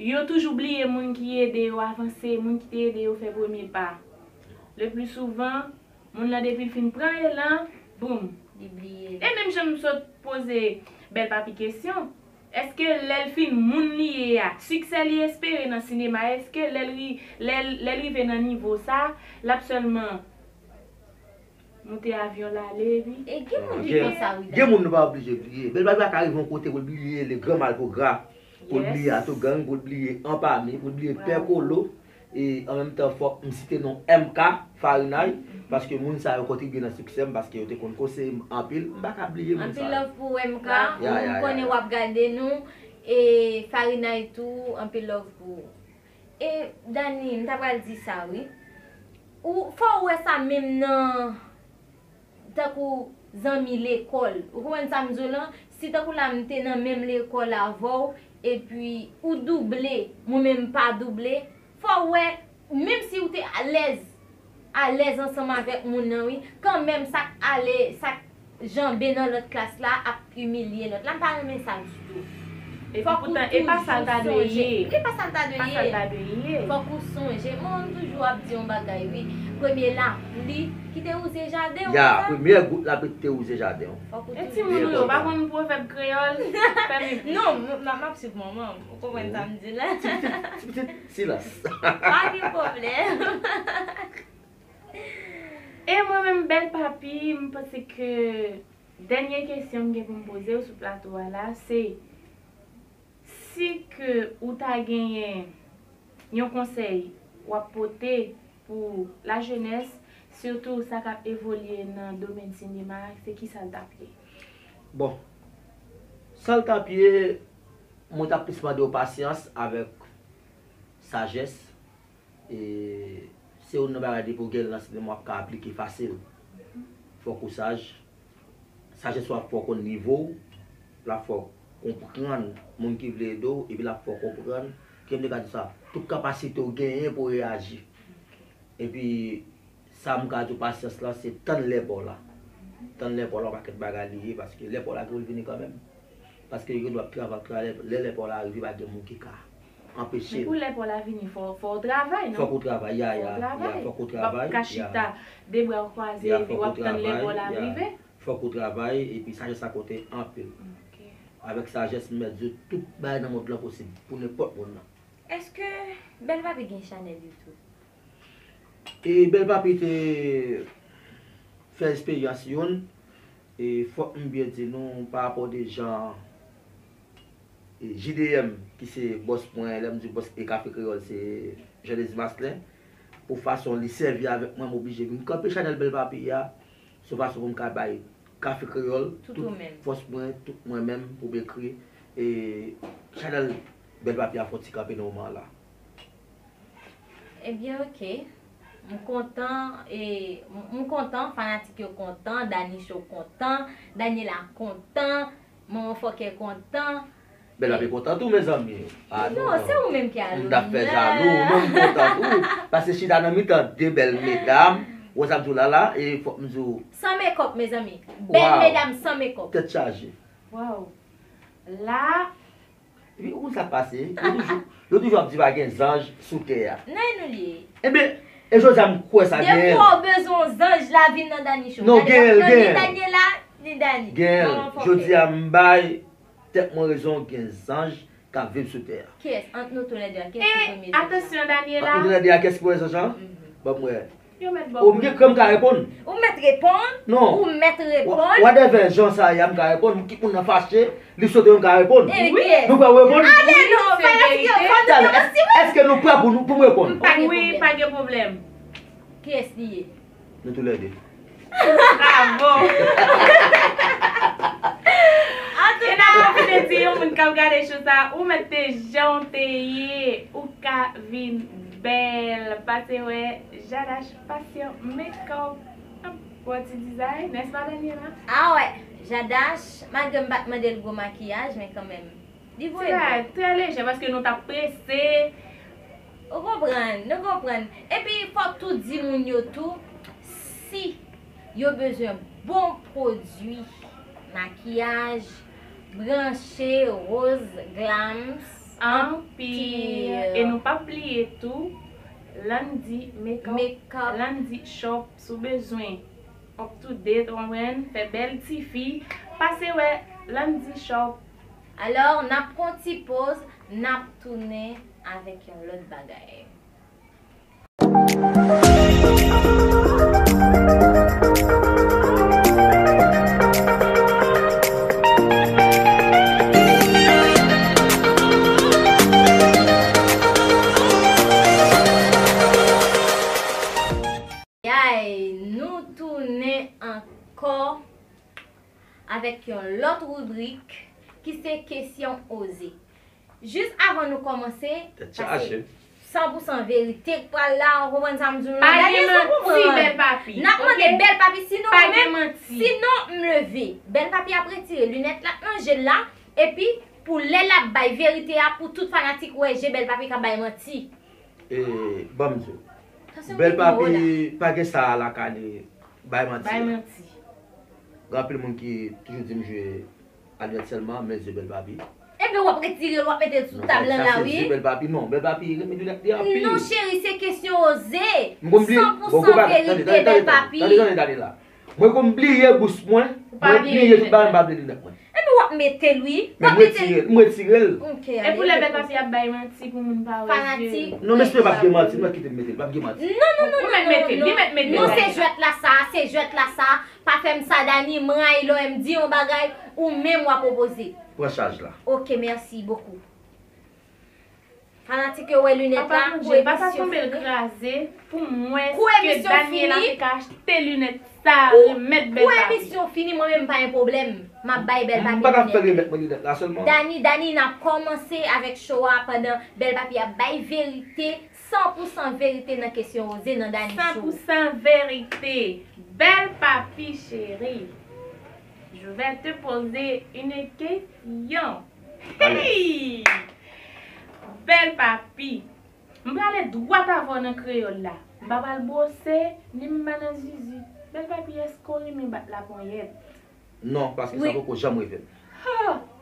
Yo toujou bliye moun ki ede yo avanse, moun ki te ede yo fè premye pa. Le pli souvan, moun lan depi l fin pran elan, boum. Li bliye. E menm jan m sot poze Bèl Papi kesyon, èske lè l fin moun li ye a, siksè li espere nan sinema, èske lè l ri-, lè l, lè l rive nan nivo sa, l ap sèlman moute avyon l ale, epi. E gen moun ki gen, konsa, wi, gen moun nou pa oblije bliye. Bèl Papi pa ka rive yon kote pou l bliye le gran malpougra, pou l bliye Atougang, pou l bliye Anpami, pou l bliye Pè Kolo. E an menm tan, fòk m site non M K Farinay, paske moun sa yo kontribye nan siksè m, paske yo te konn konseye m anpil. M pa ka bliye moun sa yo. Anpil love pou M K, m konnen w ap gade nou, e Farinay tou, anpil love pou ou. E, Dani, m ta pral di sa, wi. Ou, fò w wè sa menm nan, tankou zanmi lekòl. Ou konprann sa m di w lan? Si tankou la m te nan menm lekòl avè w, epi ou double, mwen menm m pa double, fò w wè, menm si ou te alèz, alèz ansanm avèk moun nan, wi, kanmenm sa k ale, sa k janbe nan lòt klas la ap imilye lòt la, m pa renmen sa ditou. Epi poutan, e pa sa l ta dwe ye. E pa sa l ta dwe ye. Fòk ou sonje. Mwen menm toujou ap di yon bagay, wi. Premye lapli ki te wouze jaden w. Ya, premyè gout lapli ki te wouze jaden w. Fòk ou toujou. E timoun ou yo pa konn pwovèb kreyòl? Fè m. Non, m, m, m ap swiv manman m. Ou konprann sa m di la? Ti pitit, ti pitit, silans. Pa gen pwoblèm. E mwen menm, Bèl Papi, m panse ke dènye kesyon m gen pou m poze w sou plato a la, se si ke ou ta genyen yon konsèy w ap pote pou lajenès, sitou sa k ap evolye nan domèn sinema a, se kisa l t ap ye? Bon, sa l t ap ye, mwen t ap plis mande w pasyans avèk sajès. E se youn nan bagay depi w gen l nan sinema w ap ka aplike fasil. Fòk ou saj. Sajès w ap fè w konn nivo w, l ap fè w konprann moun ki vle ede w, epi l ap fè w konprann, kijan m te ka di sa, tout kapasite w genyen pou w reyaji. Epi, sa m ka di w pasyans lan, se tann lè pa w la. Tann lè pa w la, yon pakèt bagay li ye, paske lè pa w la gen pou l vini kanmenm. Paske yo gen dwa ap travay, ap travay, lè lè pa w la rive, pa gen moun ki ka anpeche l. Men pou lè pa w la vini, fò, fò w travay, non? Fòk ou travay, ya, ya, ya, fòk ou travay. Ou p ap ka chita, de bra w kwaze, epi w ap tann lè pa w la rive. Fòk ou travay, epi sajès sa konte anpil. Ok. Avèk sajès, m mèt di w, tout bagay nan mond lan posib pou nenpòt moun nan. Èske Bèl Papi gen chanèl YouTube? E Bèl Papi te fè esperyans youn, e fòk m byen di nou, pa rapò de jan, e J D M, ki se bòs mwen, lè m di bòs e Kafe Kreyòl, se Jean Désir Maslin, pou fason li sèvi avèk mwen, m oblije vin kanpe chanèl Bèl Papi a, se yon fason pou m ka bay Kafe Kreyòl, tout fòs mwen, tout mwen menm pou m ekri, e chanèl Bèl Papi a fè yon ti kanpe nan moman la. Ebyen, oke. M kontan, e, m, m kontan, fanatik yo kontan, Dani Show kontan, Daniela kontan, Manman Fòkè kontan. Bèl Papi kontan tou, mezanmi. Non, se ou menm ki alonè. M t ap fè jalou, non, m kontan tou. Paske chita nan mitan de bèl medam, wè sa m di w la la, e fòk m di w. San mekòp, mezanmi. Bèl medam san mekòp. Tèt chaje. Waw. La, Epi, ou konn sa k pase? Yo toujou, yo toujou ap di pa gen zanj sou tè a. Nan nou li ye. Ebyen, e jodi a m kwè sa genyen. Depi w bezwen yon zanj, la vin nan Dani Show. Non, genyen l, genyen l. Ni Daniela, ni Dani. Genyen l. Jodi a m bay tèt mwen rezon, gen zanj k ap viv sou tè a. Kiyès? Ant nou toulède a, kiyès ki premye zanj lan? Atansyon, Daniela. Ant nou toulède a, kiyès ki premye zanj lan? Ban m wè. Yo mèt ba w. Ou gen kran m ka reponn? Ou mèt reponn. Non. Ou mèt reponn. Whatever jan sa ye a, m ka reponn. Kit moun nan fache, li sote, m ka reponn. Wi. Nou prè pou reponn? Ale non, fanatik yo, fò nou kòmanse, wi. Èske nou prè pou nou, pou m reponn? M pa gen pwoblèm. Wi, pa gen pwoblèm. Kiyès li ye? Nou toulède. Bravo. Antouka, e n ap pwofite di yon moun k ap gade show sa, ou mèt te jan w te ye, ou ka vin bèl. Pase wè Jadash Passion Makeup. Ap fè yon ti dizay, n'est-ce pas, Daniela? Ah wè, Jadash, malgre m pa t mande l gwo makiyaj, men kanmenm, li voye l bèl. Ti bagay trè lejè, paske nou t ap prese. Ou konprann, nou konprann. Epi, fòk tou di moun yo tou, si yo bezwen bon pwodui makiyaj, branche Rose Glams Empire. Empire. E nou p ap bliye tou, Landy Makeup, Makeup. Landy Shop, si w bezwen up to date, w konprann, fè bèl tifi, pase wè Landy Shop. Alò, n ap pran ti poz, n ap tounen avèk yon lòt bagay. Yay, nou tounen ankò avèk yon lòt ribrik ki se kesyon oze. Jis avan nou kòmanse, paske san pou san verite k pral la, ou konprann sa m di w la? Pa gen manti, Bèl Papi. N ap mande Bèl Papi, sinon ou menm, sinon m leve. Bèl Papi ap retire linèt la nan je l la, epi pou lè l ap bay verite a, pou tout fanatik wè je Bèl Papi k ap bay manti. E, ban m di w, Bèl Papi pa gen sa a lakay li, bay manti. Bay manti. Gen anpil moun ki toujou di m jwe a linèt sèlman, men je Bèl Papi. Ebyen w ap retire l, w ap mete l sou tab lan la wi. Non, sa se je Bèl Papi, non, Bèl Papi renmen linèt li anpil. Non cheri, se kesyon oze. M konn bliye, san pou san verite Bèl Papi. Tande, tande, tande, tande la. Mwen konn bliye bous mwen, mwen bliye tout bagay, m pa vle linèt mwen. Epi w ap mete l wi. Men m retire l, m retire l. E pou lè Bèl Papi ap bay manti pou moun pa wè je. Fanatik. Non, mesye p ap gen manti, nou kite m mete l, p ap gen manti. Non, non, non, non, non, non, non, se jwèt la sa, se jwèt la sa. Pa fè m sa Dani, m rayi lè w wè m di yon bagay, ou menm w ap opoze. Pran chaj la. Ok, merci beaucoup. Fanatik yo wè linèt la, kou emisyon fini. Kou emisyon fini, kou emisyon fini, mwen menm m pa gen pwoblèm. M ap bay Bèl Papi linèt. Dani, Dani, n ap kòmanse avèk show a pandan Bèl Papi ap bay verite, san pou san verite nan kesyon oze nan Dani Show. San pou san verite. Bèl Papi cheri, je vais te poser une question. Hey! Bèl Papi, m prale dwat avè w nan kreyòl la. M pa pral bwose, ni m pa nan zizi. Bèl Papi, èske w renmen bat laponyèt? Non, paske sa poko janm rive m.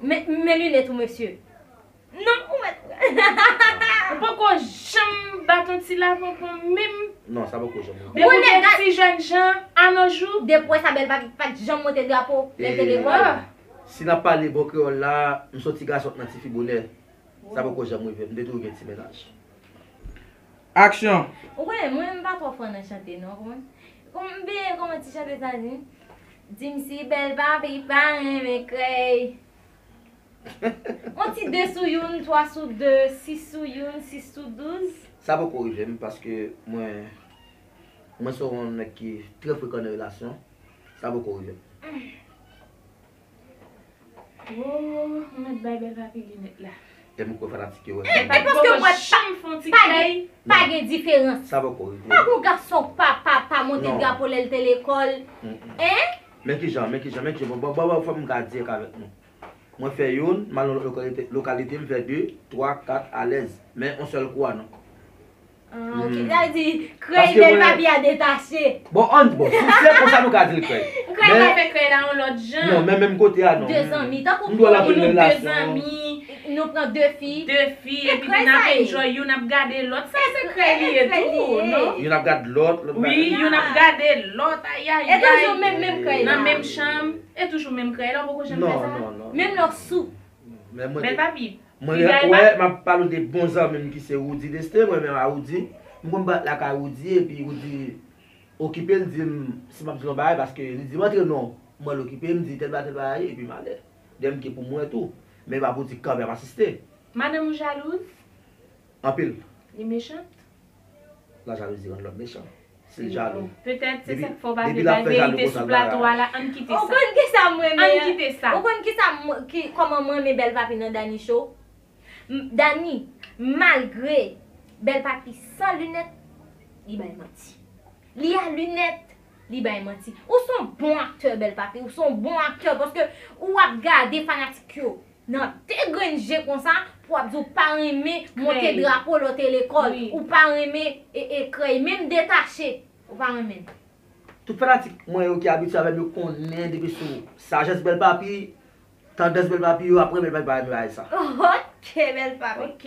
Men, men linèt ou mesye. Non, ou mèt pran. Ou poko janm bat yon ti laponpon menm? Non, sa poko janm rive m. Depi w te ti jèn jan, a nos jours. Depi w wè sa Bèl Papi pa t janm monte drapo lè l te lekòl. Si n ap pale bon kreyòl la, m soti gason nan tifi bonè. Sa poko janm rive m. M te toujou gen ti mennaj. Aksyon! Ou konnen, mwen, m pa twò fò nan chante, non, ou konprann? Kòm, m bliye kòman ti chante sa di. Di m si Bèl Papi pa renmen krèy. On ti de sou youn, twa sou de, sis sou youn, sis sou douz. Sa poko rive m, paske mwen, mwen se yon nèg ki trè frekan nan relasyon. Sa poko rive m. Oh, ou mèt bay Bèl Papi linèt la. E m kwè fanatik yo wè. E paske mwen pa, pa gen, pa gen diferans. Sa poko rive. Pa gon gason pa, pa, pa monte drapo lè l te lekòl. Hein? Men kijan, men kijan, men kijan. Bon, bon, bon, bon, fò m ka dirèk avèk nou. Mwen fè youn, m al nan lòt lokalite, lokalite, m fè de, twa, kat, alèz. Men yon sèl kou a non. Ah, ok. Sa vle di, krèy Bèl Papi a detache. Bon, ann, bon, si se konsa nou ka di l krèy. Krèy pa fè krèy la yon lòt jan. Non, men menm kote a, non. De zanmi, tankou nou de zanmi, nou pran de fi. De fi, epi n ap enjoy, youn ap gade lòt. Sa se krèy li ye tou, non? Youn ap gade lòt, lòt wi, youn ap gade lòt, ayayay. E toujou menm, menm krèy la. Nan menm chanm, e toujou menm krèy la, ou poko janm fè sa? Non, non, non. Menm lè w sou. Bèl Papi. Mwen wè, m ap pale w de bon zanmi m ki se Roody Destin, mwen menm a Roody. M konn bat lakay Roody, epi Roody okipe l di m si m ap di l yon bagay, paske li di m antre non. Mwen l okipe, m di tèl bagay, tèl bagay, epi m ale. Dèyè m gen pou mwen tou. Men pa pou di kanpe ap asiste. Madanm ou jalouz? Anpil. Li mechant? Lajalouzi rann lòm mechan. Si l jalou. Petèt se sa k fè w pa vle bay verite sou plato a la, ann kite sa. Ou konn kisa m renmen? Ann kite sa. Ou konn kisa m, ki, kòman m renmen Bèl Papi nan Dani Show? M, Dani, malgre Bèl Papi san linèt, li bay manti. Li a linèt, li bay manti. Ou se yon bon aktè, Bèl Papi, ou se yon bon aktè, paske ou ap gade fanatik yo nan de grenn je konsa pou w ap di w pa renmen monte drapo lè w te lekòl, ou pa renmen e, e, krèy, menm detache, ou pa renmen l. Tout fanatik mwen yo ki abitye avè m yo konnen depi sou sajès Bèl Papi, tandans Bèl Papi yo, ap renmen Bèl Papi, pa renmen bagay sa. Ok, Bèl Papi. Ok.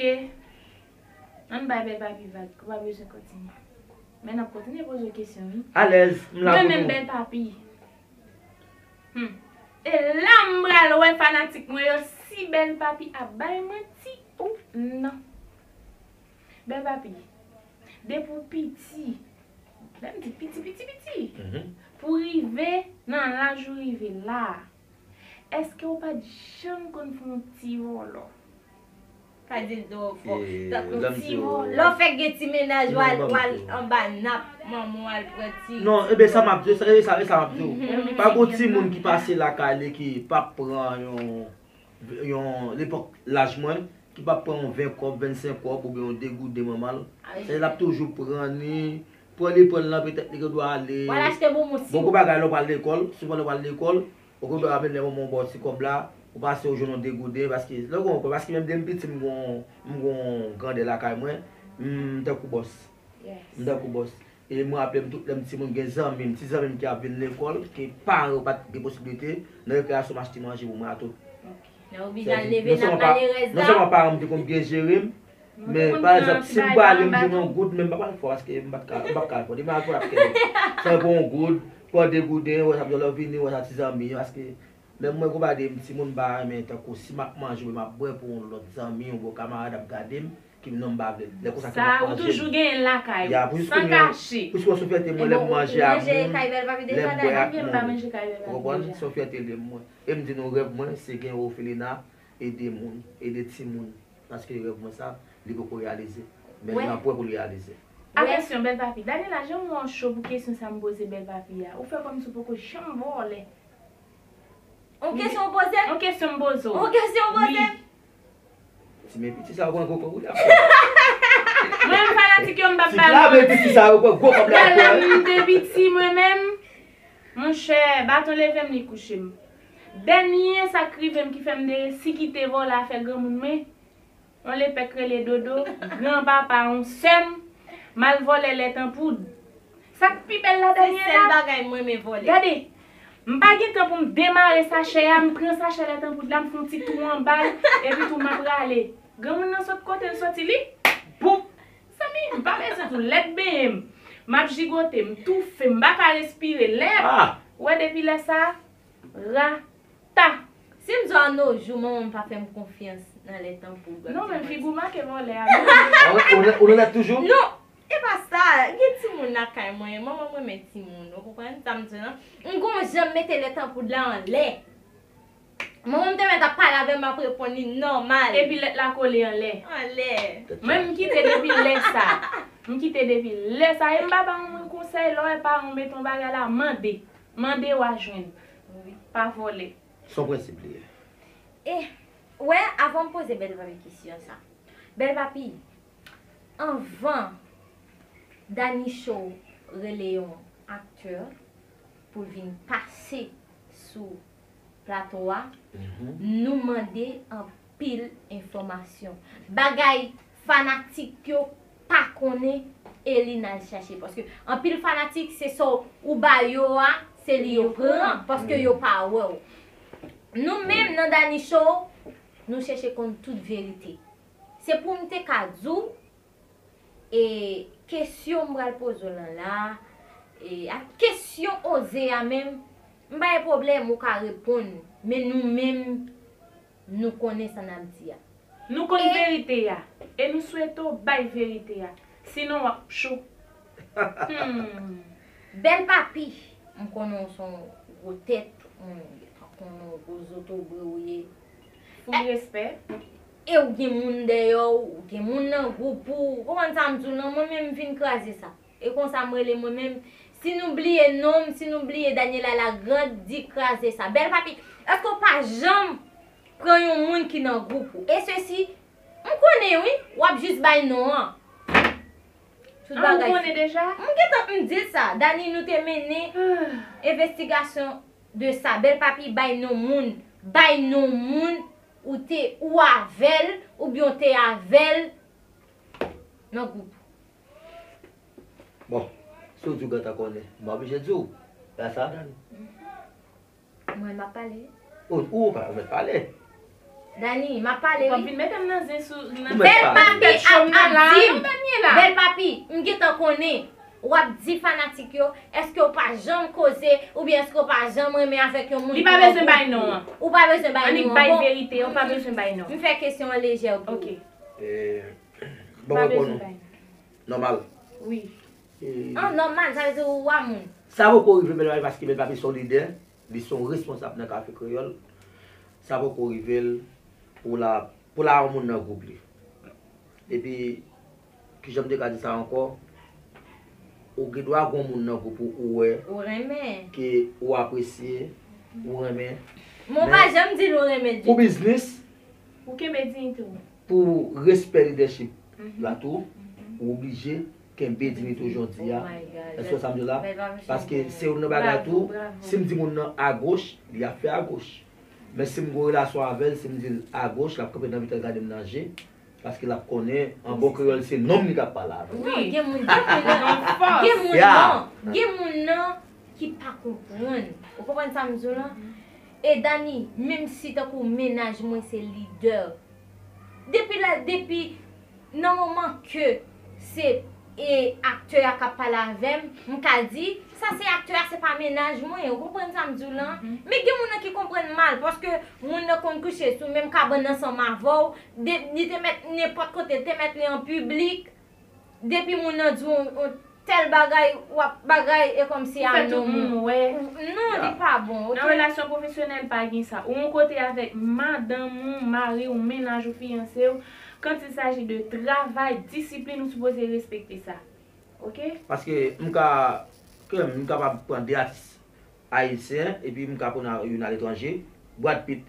Ann bay Bèl Papi vag, ou pa bezwen kontinye. Men n ap kontinye poze w kesyon, wi. Alèz, m la pou nou. Mwen menm Bèl Papi. Hmm. E la m pral wè fanatik mwen yo si Bèl Papi ap bay manti ou non. Bèl Papi, depi w piti, lè m di piti, piti, piti, pou rive nan laj ou rive la a, èske w pa t janm konn fè yon ti vòlò? Pa di l twò fò. Tankou ti, lè w fèk gen ti mennaj, w al, w al anba nap manman w al pran ti. Non, ebe sa m ap di w, ebe sa, ebe sa m ap di w. Pa gon timoun ki pase lakay li ki p ap pran yon, yon lepòk laj mwen, ki p ap pran yon ven kòb, vennsenk kòb oubyen yon de gouden manman l. Sètadi l ap toujou pran li, pran li, pran l lan, petèt li gendwa ale. W al achte bonbon si. Bon, gon bagay lè w pral lekòl, souvan lè w pral lekòl, ou gendwa mennen manman w ba w ti kòb la, Ou pase ou jwenn yon degouden, paske lè w gen yon pwen, paske menm depi m piti m gon, m gon grandè lakay mwen, m tankou bòs. M tankou bòs. E mwen raple m tout lè m timoun gen zanmi m, ti zanmi m ki ap vin lekòl, ke paran yo pa t gen posiblite, nan rekreasyon m achte manje pou mwen a tout. Nan oblije al leve nan malerèz la. Non sèlman paran m te konn byen jere m, men pa egzanp, si m prale m jwenn yon goud, men m pa pral fò, paske m pa t ka, m p ap ka fò. Depi m al fò, l ap kenbe. Sa pou yon goud, pran degouden, wè sa, lè w vini, wè sa ti zanmi, paske menm mwen, gon pa de m timoun, m pa renmen tankou si m ap manje oubyen m ap bwè pou yon lòt zanmi, yon bon kamarad ap gade m, ki non m pa vle l. Lè konsa ke m ap manje. Sa, ou toujou genyen l lakay ou, san kache. Piske se yon fyète mwen lè m manje ak moun, lè m bwè ak moun. Ou konprann? Se yon fyète li mwen. E m di nou rèv mwen, se gen ofelina, ede moun, ede timoun. Paske rèv mwen sa, li poko reyalize. Men li nan pwen pou l reyalize. A kesyon, Bèl Papi. Daniela, jan m wè w cho pou kesyon sa m poze Bèl Papi a. Ou fè kòmsi w poko janm vòlè. On kesyon w poze m? On kesyon m poze w? On kesyon w poze m? Ti men piti sa yo pran gwo kòb wi ap fè. Mwen menm fanatik yo m p ap ba l manti. Ti men piti sa yo pran gwo kòb la ap fè. Lè m te piti mwen menm, monchè, baton leve m li kouche m. Dènye sa k rive m ki fè m te resi kite vòlè afè granmoun mwen. Yon lepè k rele Dodo, granpapa yon sè m, m al vòlè lèt an poud. Sa k pi bèl la, Daniela? Se sèl bagay m renmen vòlè. Gade, m pa gen tan pou m demare sachè a, m pran sachè lèt an poud la, m fè yon ti tou anba l, epi tou m ap rale. Granmoun nan sot kote l soti, li, boup! Zanmi, m pa bezwen tou, lèt benyen m. M ap jigote, m toufe, m pa ka respire. Lè, ou wè depi lè sa, ra, ta. Si m di w a no jou, manman m pa fè m konfyans nan lèt an poud. Non, men figi w make vòlè a, non. Ah, ou, ou, ou nan lèt toujou? Non, e pa sa. Gen timoun lakay mwen, manman m renmen timoun, ou konprann sa m di w lan? M gon jan m mete lèt an poud la anlè. Manman m te mèt ap pale avè m, m ap reponn li nòmal. Epi lèt la kole anlè. Anlè. Mwen, m kite depi lè sa. M kite depi lè sa. E m pa ba moun konsèy, lè w wè paran w mete yon bagay la, mande. Mande w a jwenn. Wi. Pa vòlè. Se yon prensip li ye. E, wè, avan m poze Bèl Papi kesyon sa. Bèl Papi, anvan Dani Show rele yon aktè pou l vin pase sou plato a, nou mande anpil enfòmasyon. Bagay fanatik yo pa konnen e li n al chache. Paske anpil fanatik, se sa w ba yo a, se li yo pran, paske yo pa wè w. Nou menm nan Dani Show, nou chèche konn tout verite. Se pou m te ka di w, e kesyon m pral poze w lan la, e ak kesyon Oze a menm, m pa gen pwoblèm, ou ka reponn, men nou menm, nou konnen sa n ap di a. Nou konn verite a, e nou swete w bay verite a. Sinon, w ap cho. Hmm. Bèl Papi, m konnen w se yon gwo tèt, yon, tankou yon gwo zotobre ou ye. Full respè. E ou gen moun dèyè w, ou gen moun nan gwoup ou, ou konprann sa m di w lan, mwen menm m vin kraze sa. E konsa m rele mwen menm. Si nou bliye non m, si nou bliye Daniela Lagrande, di kraze sa. Bèl Papi, èske w pa janm pran yon moun ki nan gwoup ou? E sesi, m konnen wi, w ap jis bay non an. Tout bagay. Ah, ou konnen deja? M gentan m di l sa. Dani, nou te mennen envestigasyon de sa. Bèl Papi, bay non moun. Bay non moun ou te, ou avè l, oubyen w te avè l nan gwoup. Bon, si w di w gentan konnen, m pa oblije di w. E sa, Dani. Mwen, m ap pale. Ou, ou pa mèt pale. Dani, m ap pale, wi. Ou p ap vin mete m nan zen sou, nan Bèl Papi ap, ap di m. Bèl Papi, m gentan konnen. W ap di fanatik yo, èske w pa janm koze, oubyen èske w pa janm renmen avèk yon moun ki nan gwoup ou? Li pa bezwen bay non an. Ou pa bezwen bay non an. Annik bay verite, ou pa bezwen bay non. M fè kesyon an lejè pou ou. Ok. E, bon, pa bezwen bay non. Nòmal. Wi. E, an nòmal, sa vle di ou a moun. Sa poko rive Bèl Papi paske Bèl Papi se yon lidè, li se yon responsab nan Kafe Kreyòl. Sa poko rive l pou la, pou la yon moun nan gwoup li. Epi, kijan m te ka di sa ankò? Ou gen dwa gen yon moun nan gwoup ou, ou wè, ou renmen, ke ou apresye, ou renmen. Men w pa janm di l ou renmen ditou. Pou biznis, ou kenbe diyite w. Pou respè lidèchip la tou, ou oblije kenbe diyite w jodi a. Èske w sa m di w la? Paske se youn nan bagay tou, si m di moun nan agoch, li ap fè agoch. Men si m gen yon relasyon avè l, si m di l agoch, l ap kanpe nan mitan l gade m nan je, paske l ap konnen, an bon kreyòl, se nonm li k ap pale avè l. Non, gen moun, gen moun, gen moun, non, gen moun, non, ki pa konprann. Ou konprann sa m di w lan? E Dani, menm si tankou mennaj mwen se lidè, depi la, depi nan moman ke se e aktè a k ap pale avè m, m ka di, sa se aktè a, se pa mennaj mwen. Ou konprann sa m di w lan? Men gen moun nan ki konprann mal, paske moun nan konn kouche sou menm kabann ansanm avè w, de, li te mèt nenpòt kote, li te mèt li an piblik, depi moun nan di w yon tèl bagay, w ap bagay, e kòmsi a non. Ou fè tout moun wè. Non, li pa bon, oke? Nan relasyon pwofesyonèl, pa gen sa. Ou yon kote avèk madanm ou, mari w, mennaj ou, fiyanse w, quand il s'agit de travay, disiplin, ou sipoze respekte sa. Oke? Paske m ka, ke m kapab pran de atis ayisyen, epi m ka pran youn aletranje, Brad Pitt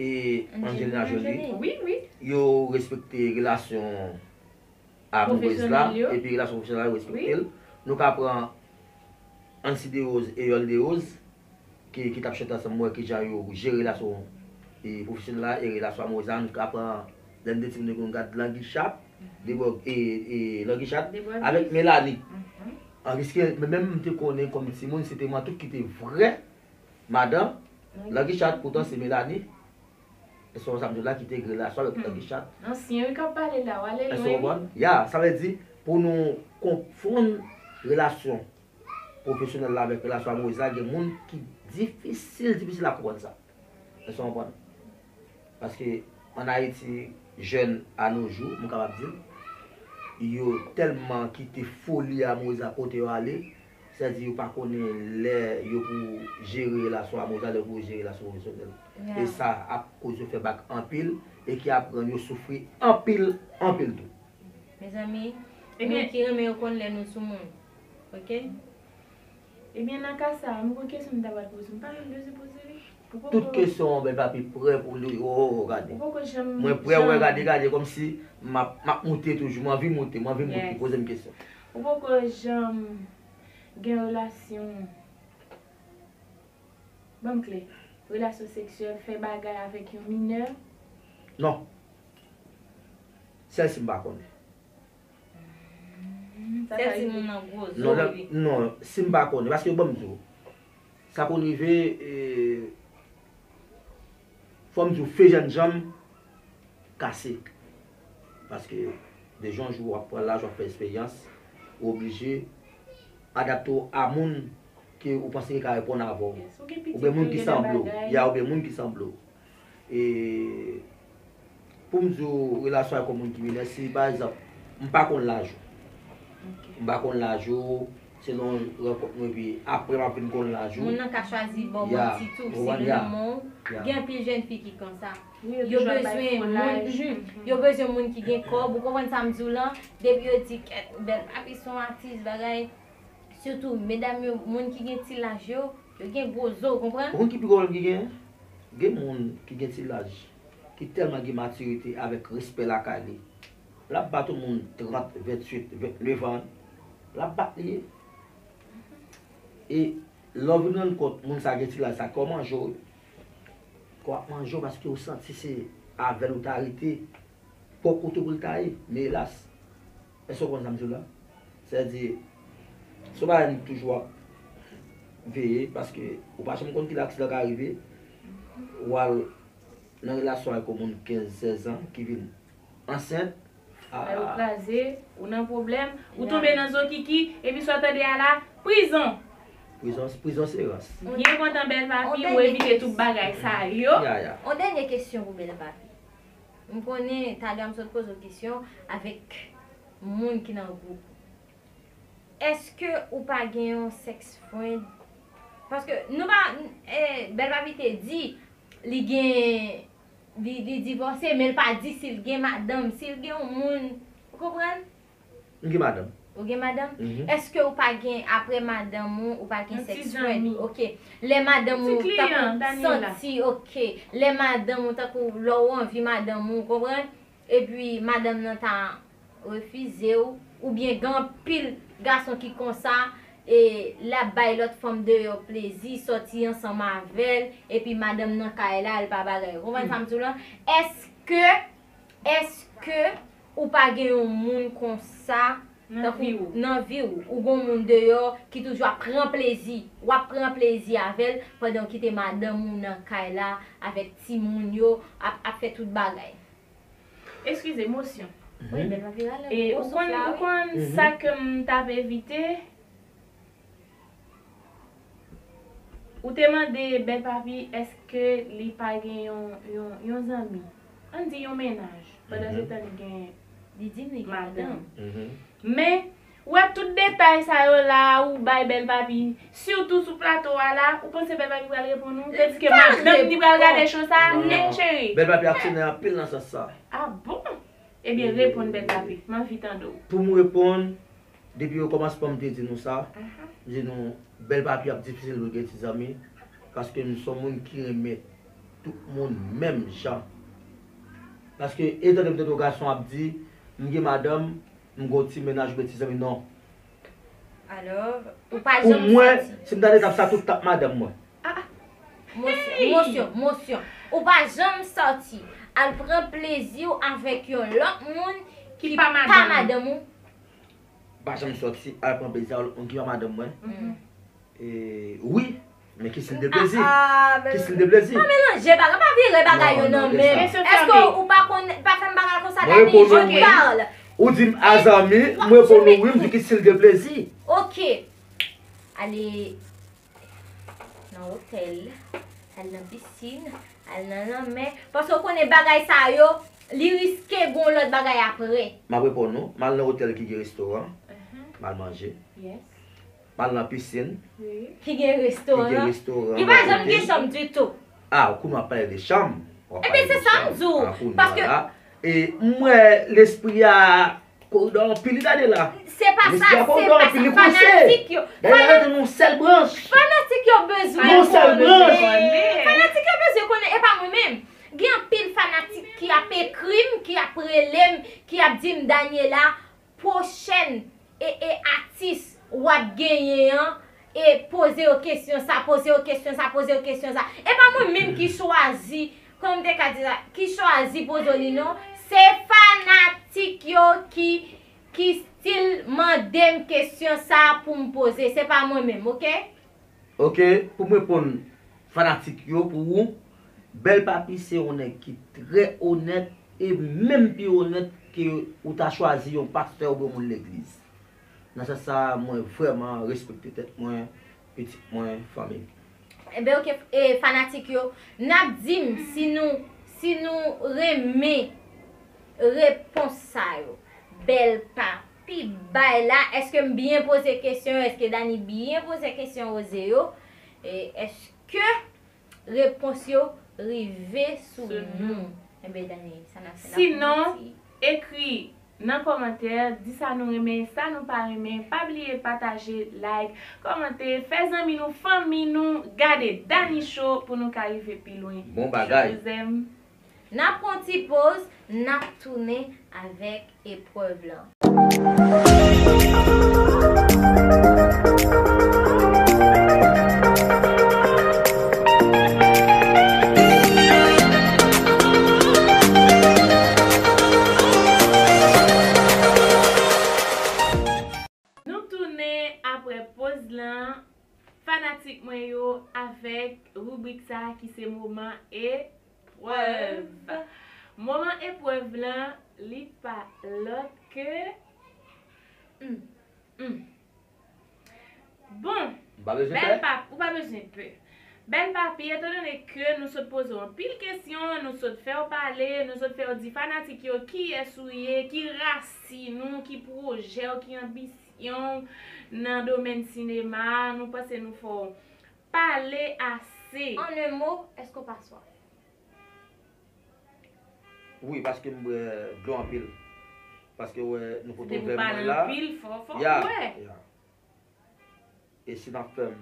e Angelina Jolie. Wi, wi. Yo respekte relasyon amourèz la, epi relasyon pwofesyonèl la, yo respekte l. Nou ka pran Ancy Derose e Yol Derose, ki, ki t ap chante ansanm, m wè kijan yo jere relasyon, e, pwofesyonèl la e relasyon amourèz la. Nou ka pran, lè n te timoun, nou konn gad Languichat, Debò, e, e, Languichat, avèk Melanie. An riske, men menm m te konnen kòm timoun, se te Mantouk ki te vrè madan Languichat, poutan se Melanie. Èske w konprann sa m di w la, ki te gen relasyon avèk Languichat? Ansyen wi k ap pale la, w ale lwen wi. Èske w konprann? Ya, sa vle di, pou nou konfonn relasyon pwofesyonèl la avèk relasyon amourèz la, gen moun ki difisil, difisil a konprann sa. Èske w konprann? Paske ann Ayiti, jèn a nos jours, m kapab di l, yo tèlman kite foli amourèz la pote yo ale, sètadi yo pa konnen lè yo pou jere relasyon amourèz la, lè yo pou jere relasyon pwofesyonèl. E sa ap koz yo fè bak anpil e ki ap rann yo soufri anpil, anpil tou. Mezanmi, moun ki renmen yo konn lè nou sou moun. Oke? Ebyen, nan ka sa a, m gon kesyon m ta pral poze w. M pa menm bezwen poze li. Tout kesyon an, Bèl Papi prè pou li. O, o, o, gade. Mwen prè, wè, gade, gade, kòmsi m ap, m ap moute toujou. M anvi moute, m anvi moute. Poze m kesyon. Ou poko janm gen relasyon, ban m kle, relasyon seksyèl, fè bagay avèk yon minè? Non. Sèl si m pa konnen. Sèl si moun nan gwo zo wi. Non, si m pa konnen, paske ban m di w, sa konn rive, e, fò m di w, fe jènjan m kase. Paske de jou an jou w ap pran laj, w ap fè eksperyans, ou oblije adapte w a moun ke ou panse ki ka reponn avè w. Oubyen moun ki sanble w. Ya, oubyen moun ki sanble w. E pou m di w relasyon ak yon moun ki minè, si pa egzanp, m pa konn laj ou. M pa konn laj ou, se nan yon rankont nou epi apre m ap vin konn laj ou. Moun nan ka chwazi ba w manti tou, si li renmen w. Gen anpil jèn fi ki konsa. Yo bezwen moun, yo bezwen moun ki gen kòb, ou konprann sa m di w lan? Depi yo di kèt, Bèl Papi se yon atis, bagay. Sitou medam yo, moun ki gen ti laj yo, yo gen gwo zo, ou konprann? Ou konn ki pi gwo pwoblèm ki genyen? Gen moun ki gen ti laj, ki tèlman gen matirite avèk respè lakay li. L ap bat yon moun trant, venntuit, vennnev an, l ap bat li. E lè w vin rann kont moun sa gen ti laj sa, kò manje w wi. Kò ap manje w paske w santi se avè l ou ta rete. Pòk ou tou pou l ta ye, men elas. Èske w konprann sa m di w la? Sètadi, se yon bagay m toujou ap veye, paske ou pa janm konn kilè aksidan ka rive, ou al nan relasyon avèk yon moun kenz, sèz an ki vin ansent. Fè ou kraze, ou nan pwoblèm, ou tonbe nan zokiki, epi sa w tande a la, prizon! Prizon, prizon se rans. Byen kontan Bèl Papi, ou evite tout bagay sa yo. On dènye kesyon pou Bèl Papi. M konnen talè a m sot poze w kesyon avèk moun ki nan gwoup ou. Èske ou pa gen yon sex friend? Paske nou pa, eh, Bèl Papi te di li gen, li, li divòse, men l pa di si l gen madanm, si l gen yon moun, ou konprann? M gen madanm. Ou gen madanm? Èske ou pa gen, apre madanm ou, ou pa gen sex friend? Oke. Lè madanm ou tankou santi, oke. Lè madanm ou tankou, lè w anvi madanm ou, ou konprann? Epi madanm nan ta refize w, oubyen gen anpil gason ki konsa, e l ap bay lòt fanm deyò plezi, sòti ansanm avè l, epi madanm nan kay la, l pa bagay. Ou konprann sa m di w lan? Èske, èske ou pa gen yon moun konsa nan vi w? Nan vi w, ou gon moun deyò ki toujou ap pran plezi, w ap pran plezi avè l pandan w kite madanm ou nan kay la avèk timoun yo, ap, ap fè tout bagay. Eskize, mosyon. Wi, bèl papi, rale yon gwo souf la, wi. Ou konn sa ke m t ap evite? Ou te mande bèl papi èske li pa gen yon, yon, yon zanmi. Ann di yon mennaj. Pandan se tan li gen madanm. Men, ou wè tout detay sa yo la, ou bay bèl papi, sitou sou plato a la, ou panse bèl papi pral reponn ou? Tandis ke madanm li pral gade cho sa, men cheri. Bèl papi ap tini anpil nan sans sa. Ah bon? Ebyen, reponn bèl papi. M anvi tande w. Pou m reponn, depi okòmansman m te di nou sa, m di nou, bèl papi ap difisil pou l gen ti zanmi, paske m se yon moun ki renmen tout moun menm jan. Paske, e tande m tande yon gason ap di, m gen madanm, m gon ti mennaj oubyen ti zanmi, non. Alò, ou pa janm sòti. Pou mwen, si m ta te t ap sa, tout t ap madanm mwen. Ah, ah. Mosyon, mosyon, mosyon. Ou pa janm sòti al pran plezi w avèk yon lòt moun ki pa madanm ou. Pa janm sòti al pran plezi avèk yon lòt moun ki pa madanm mwen. E, wi, men ki stil de plezi? Ki stil de plezi? Pa melanje bagay, pa vire bagay yo nan men. Èske ou pa konn, pa fè m bagay konsa, Dani? Mwen reponn ou wi. Ou di m a zanmi, m reponn ou wi, m di ki stil de plezi. Ok. Ale nan otèl, al nan pisin, al nan lanmè. Paske w konnen bagay sa yo, li riske gon lòt bagay apre. M ap reponn ou, m al nan otèl ki gen restoran, m al manje. M al nan pisin. Ki gen restoran. Ki pa janm gen chanm ditou. Ah, kounye a w ap pale de chanm. Ebyen, se sa m di w. Paske e m wè lespri a koridò anpil li gade la. Se pa sa, se pa sa. Fanatik yo, fanatik yo bezwen konnen. Fanatik yo bezwen konnen, e pa mwen menm. Gen anpil fanatik ki ap ekri m, ki ap rele m, ki ap di m, Daniela, pwochèn e, e atis w ap genyen an, e poze yo kesyon sa, poze yo kesyon sa, poze yo kesyon sa. E pa mwen menm ki chwazi, kòman m te ka di sa, ki chwazi poze w li non. Se fanatik yo ki, ki stil mande m kesyon sa pou m poze. Se pa mwen menm, oke? Ok, pou m reponn fanatik yo pou ou, Bèl Papi se yon nèg ki trè onèt e menm pi onèt ke ou ta chwazi yon pastè oubyen yon moun legliz. Nan sans sa, mwen vrèman respekte tèt mwen, pitit mwen, fanmi m. Enben, ok, e, fanatik yo, n ap di m si nou, si nou renmen repons sa yo. Bèl Papi bay la, èske m byen poze kesyon yo? Èske Dani byen poze kesyon Rose yo? E èske repons yo rive sou nou? Enben, Dani, sa n ap fè, n ap... Sinon, ekri nan kòmantè, di sa nou renmen, sa nou pa renmen. Pa bliye pataje, like, kòmante, fè zanmi nou, fanmi nou gade Dani Show pou nou ka rive pi lwen. Bon bagay. Je vous aime. N ap pran ti poz, n ap tounen avèk eprèv lan. Nou tounen apre poz lan, fanatik mwen yo, avèk ribrik sa ki se moman eprèv. Moman eprèv lan, li pa lòt ke, hmm, hmm. Bon, Bèl Papi, ou pa bezwen pè. Bèl Papi, etandone ke nou sot poze w anpil kesyon, nou sot fè w pale, nou sot fè w di fanatik yo kiyès ou ye, ki rasin ou, ki pwojè w, ki anbisyon w nan domèn sinema a, nou panse nou fè w pale ase. En un mot, èske w pa swaf? Wi, paske m bwè dlo anpil. Paske w wè nou pote vè mwen la. Anpil, fò, fò w bwè. Ya. E si n ap fè m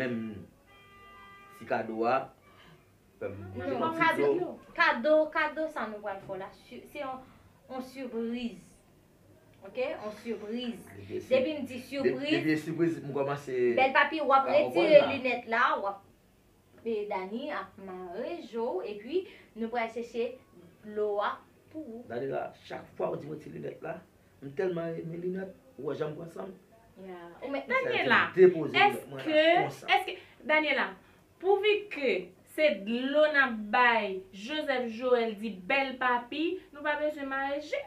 menm ti kado a, fè m... Non, kado, kado, kado sa nou pral fè w la, se yon, yon sipriz. Ok, on sipriz. Depi m di sipriz, depi sipriz, m kòmanse. Bèl papi, w ap retire linèt la, w ap, e, Dani ap mare je w, epi nou pral chèche dlo a pou ou. Daniela, chak fwa ou di mwen ti linèt la, m tèlman renmen linèt, ou wè jan m pran san m. Ou mèt Daniela, depoze linèt mwen la konsa. Èske, Daniela, pouvi ke se dlo n ap bay Joseph Joël di bèl papi, nou pa bezwen mare je?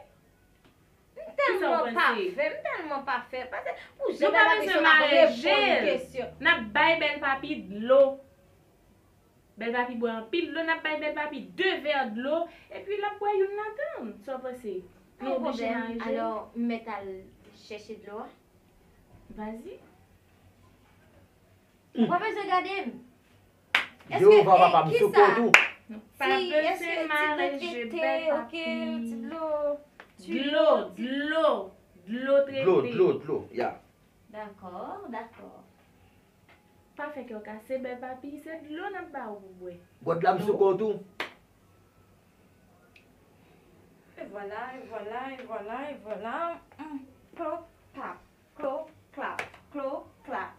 M tèlman pa fè, m tèlman pa fè. Pase, ou jan bèl papi sa, n ap reponn kesyon. N ap bay bèl papi dlo. Bèl papi bwè anpil dlo, n ap bay bèl papi de vè dlo, epi l ap bwè youn ladan. Sa w panse? Nou oblije mare je? Alò, m mèt al chèche dlo a? Vas-y. Ou pa bezwen gade m. Jewova papa m sou kont ou. Pa bezwen mare je, bèl papi. Dlo, dlo, dlo trete. Dlo, dlo, dlo, ya. Dakò, dakò. Pa fè kè w kase, bèl papi, se dlo n ap ba ou pou bwè. Bwè dlo m sou kont ou. E vwala, e vwala, e vwala, e vwala. Klo, klap, klo, klap, klo, klap.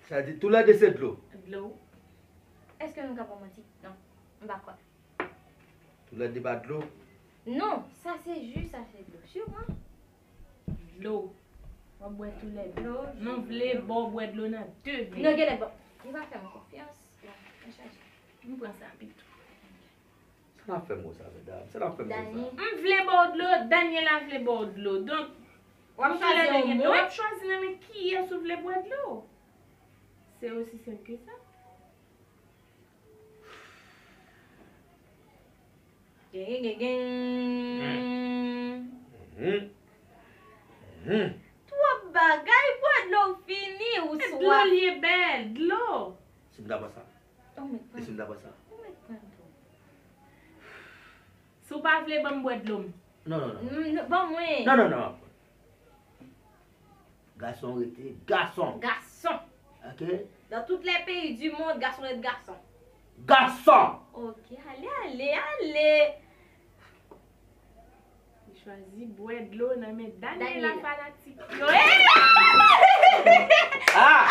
Sa di toulède se dlo. Dlo. Èske nou ka pran manti? Non, m pa kwè. Toulède pa dlo. Non, sa se ji, sa se dlo. Siman. Dlo. W ap bwè toulède. Nou vle ba w bwè dlo nan de men. Nou genlè ba. Li pa fè m konfyans. Bon, mwen chaje. M pran sa pito. Sa n ap fè m konsa, medam? Sa n ap fè m konsa? M vle ba w dlo, Daniela vle ba w dlo. Donk, w ap chwazi yon mwen? W ap chwazi nan men kiyès ou vle bwè dlo. Se osi senp ke sa. Gen, gen, gen, gen. Twòp bagay, bwè dlo fini, ou swaf. Dlo l ye bèl, dlo. Si m ta pran sa. E si m ta pran sa? Si w pa vle, ban m bwè dlo m. Non, non, non. Ban mwen. Non, non, non. Gason rete gason. Gason. Ok? Dans tous les pays du monde, gason ret gason. Gason! Ok, ale, ale, ale. Li chwazi bwè dlo nan men Daniela fanatik yo. Ah!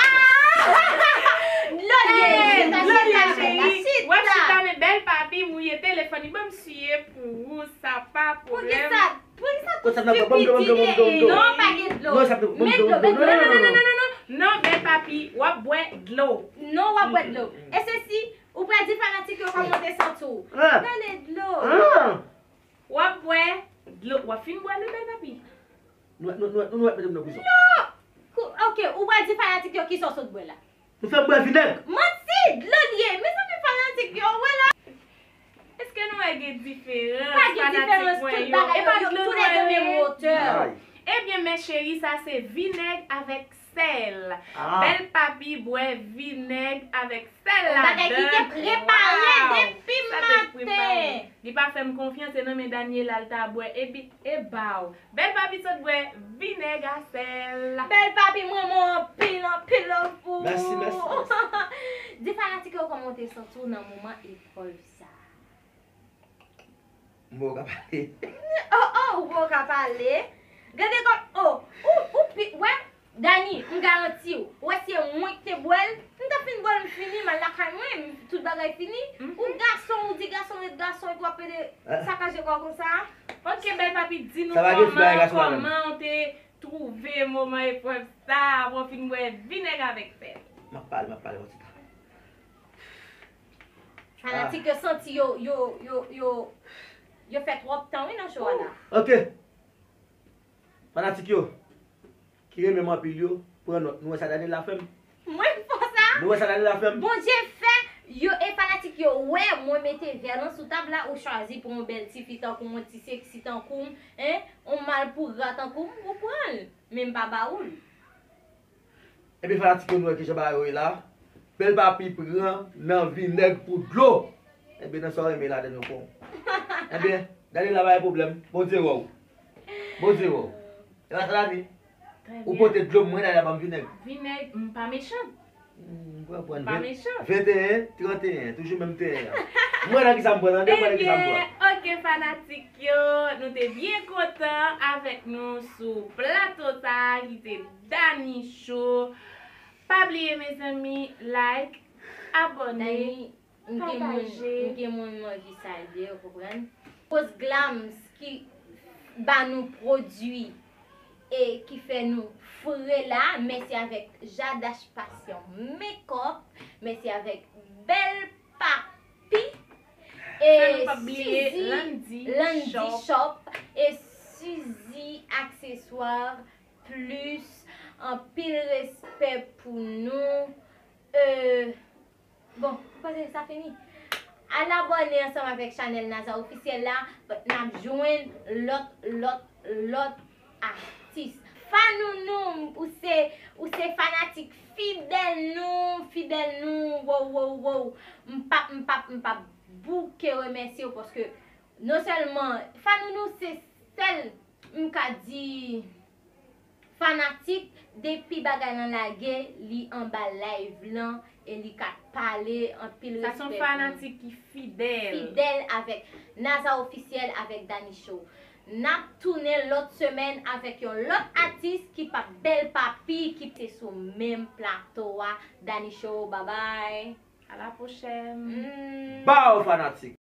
Dlo l ye, dlo l ye, cheri. W ap chita men bèl papi mouye telefòn li, ban m siye pou ou, sa pa pwoblèm. Poukisa? Poukisa tout stipidite? Non, pa gen dlo. Men dlo, men dlo. Non, non, non, non, non, non, non, non, bèl papi, w ap bwè dlo. Non, w ap bwè dlo. E se si ou pral di fanatik yo kòman w te santi w. Gade dlo. W ap bwè dlo. W ap fin bwè dlo, bèl papi. Nou, nou, nou, nou, nou mete m nan prizon. Non! Ok, ou pral di fanatik yo kisa w sot bwè la. Nou fè m bwè vinèg. Manti, dlo l ye. Mezanmi, fanatik yo, wè la. Èske nou wè gen diferans, fanatik mwen yo? E pa dlo nou wè menm wotè. Ebyen, mes chéris, sa se vinèg avèk sèl. Bèl papi bwè vinèg avèk sèl ladan. Bagay ki te prepare depi maten. Li pa fè m konfyans, se nan men Daniela l ta bwè. Epi, e baw. Bèl papi sot bwè vinèg a sèl. Bèl papi, m renmen w anpil, anpil love pou ou. Mèsi, mèsi, mèsi. Di fanatik yo kòman w te santi w nan moman eprèv sa a. M poko ka pale. Oh, oh, ou poko ka pale. Gade kòm, oh, ou, ou pi, wè, Dani, m garanti w, ou wè si e mwen ki te bwè l, m ta fin bwè l, m fini, m al lakay mwen, m, tout bagay fini. Ou gason, ou di gason ret gason, epi w ap pede sakaje kò w konsa. Ok, bèl papi, di nou kòman, kòman w te twouve moman eprèv sa, apre w fin bwè vinèg avèk sèl. M ap pale, m ap pale yon ti tan. Fanatik yo santi yo, yo, yo, yo, yo fè twòp tan, wi, nan show a la. Ok. Fanatik yo, ki renmen m anpil yo, pran nòt. Nou wè sa Daniela fè m? Mwen k fè w sa? Nou wè sa Daniela fè m? Bondye fè, yo, e fanatik yo wè mwen mete vè lan sou tab la, ou chwazi pran yon bèl tifi tankou mwen, ti seksi tankou m, en, yon malpougra tankou m, ou pran l, men m pa ba ou l. Ebyen fanatik yo, nou wè kijan bagay yo ye la. Bèl papi pran nan vinèg pou dlo. Ebyen nan sa w renmen ladan yo fon. Ebyen, Daniela pa gen pwoblèm. Bondye wè w. Bondye wè w. E pa sa la di? Ou pote dlo, mwen Daniela ban m vinèg. Vinèg, m pa mechan. Hmm, m pran pran Pa ven- mechan. Venteyen, tranteyen, toujou menm teyen an. Mwen nan ki sa m pran, tande, mwen nan ki sa m pran. Ebyen, ok, fanatik yo, nou te byen kontan avèk nou sou plato sa a ki te Dany Show. Pa bliye, mezanmi, like, abòne, Dany, m gen moun, pataje. M gen moun m anvi salye, ou konprann? Rose Glams ki ba nou pwodui e ki fè nou fre la, mèsi avèk Jadash Passion Makeup, mèsi avèk Bèl Papi e San nou pa bliye Suzy, Landy Landy Shop. Shop e Suzy Accessoires Plus. Anpil respè pou nou. Euh, bon, m panse sa fini. Al abòne ansanm avèk chanèl Naza Ofisyèl la, but n ap jwenn lòt, lòt, lòt atis. Fanounou, ou se, ou se fanatik fidèl nou, fidèl nou, wow, wow, wow. M p ap, m p ap, m p ap bouke remèsye w paske non sèlman Fanounou se sèl, m ka di, fanatik, depi bagay lan lage, li anba live lan e li ka pale, anpil respè pou li. Sa se yon fanatik ki fidèl. Fidèl avèk Naza Ofisyèl, avèk Dany Show. N ap tounen lòt semèn avèk yon lòt atis ki p ap Bèl Papi, ki te sou menm plato a. Dany Show, babay. A la pwochèn. Baw fanatik.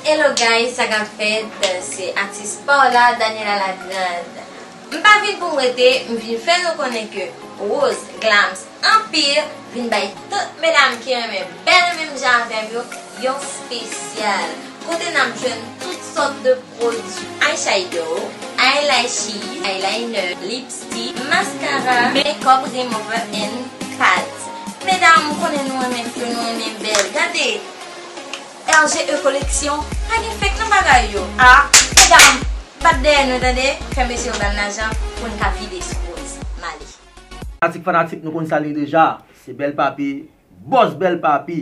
Hello guys, sa k ap fèt? Se atis pa w la, Daniela Lagrande. M pa vin pou m rete, m vin fè nou konnen ke Rose Glams Empire vin bay tout medam ki renmen bèl menm jan avè m yo yon espesyal, kote n ap jwenn tout sòt de pwodui, eyeshadow, eyelashes, eyeliner, lipstick, mascara, makeup remover and pads. Medam, m konnen nou renmen fle, nou renmen bèl. Gade! R G E Collection, pa gen fake nan bagay yo. Ah, medam, bat dèyè nou tande, fè mesye yo ban n lajan pou n ka vide sou Rose. M ale. Fanatik, fanatik, nou konn sa l ye deja. Se Bèl Papi, bòs Bèl Papi.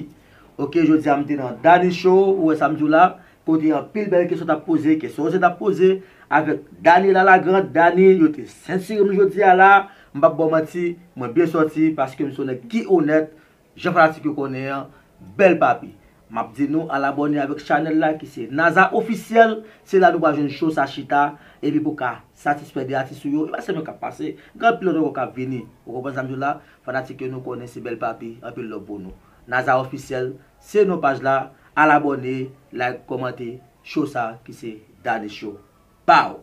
Ok, jodi a m te nan Dany Show, ou wè sa m di w la, kote anpil bèl kesyon t ap poze, kesyon yo se t ap poze, avèk Daniela Lagrande, Dany, yo te sentire m jodi a la, m p ap ba w manti, mwen byen sòti, paske m se yon nèg ki onèt, jan fanatik yo konnen an, Bèl Papi. M ap di nou al abòne avèk chanèl la ki se Naza Ofisyèl. Se la nou pral jwenn show sa chita. Epi pou ka satisfè de atis ou yo. E pa sèlman k ap pase. Gen anpil lòt ankò k ap vini. Ou konprann sa m di w la? Fanatik yo nou konnen se Bèl Papi. Anpil love pou nou. Naza Ofisyèl, se non paj la. Al abòne, like, kòmante. Show sa ki se Dany Show. Pow!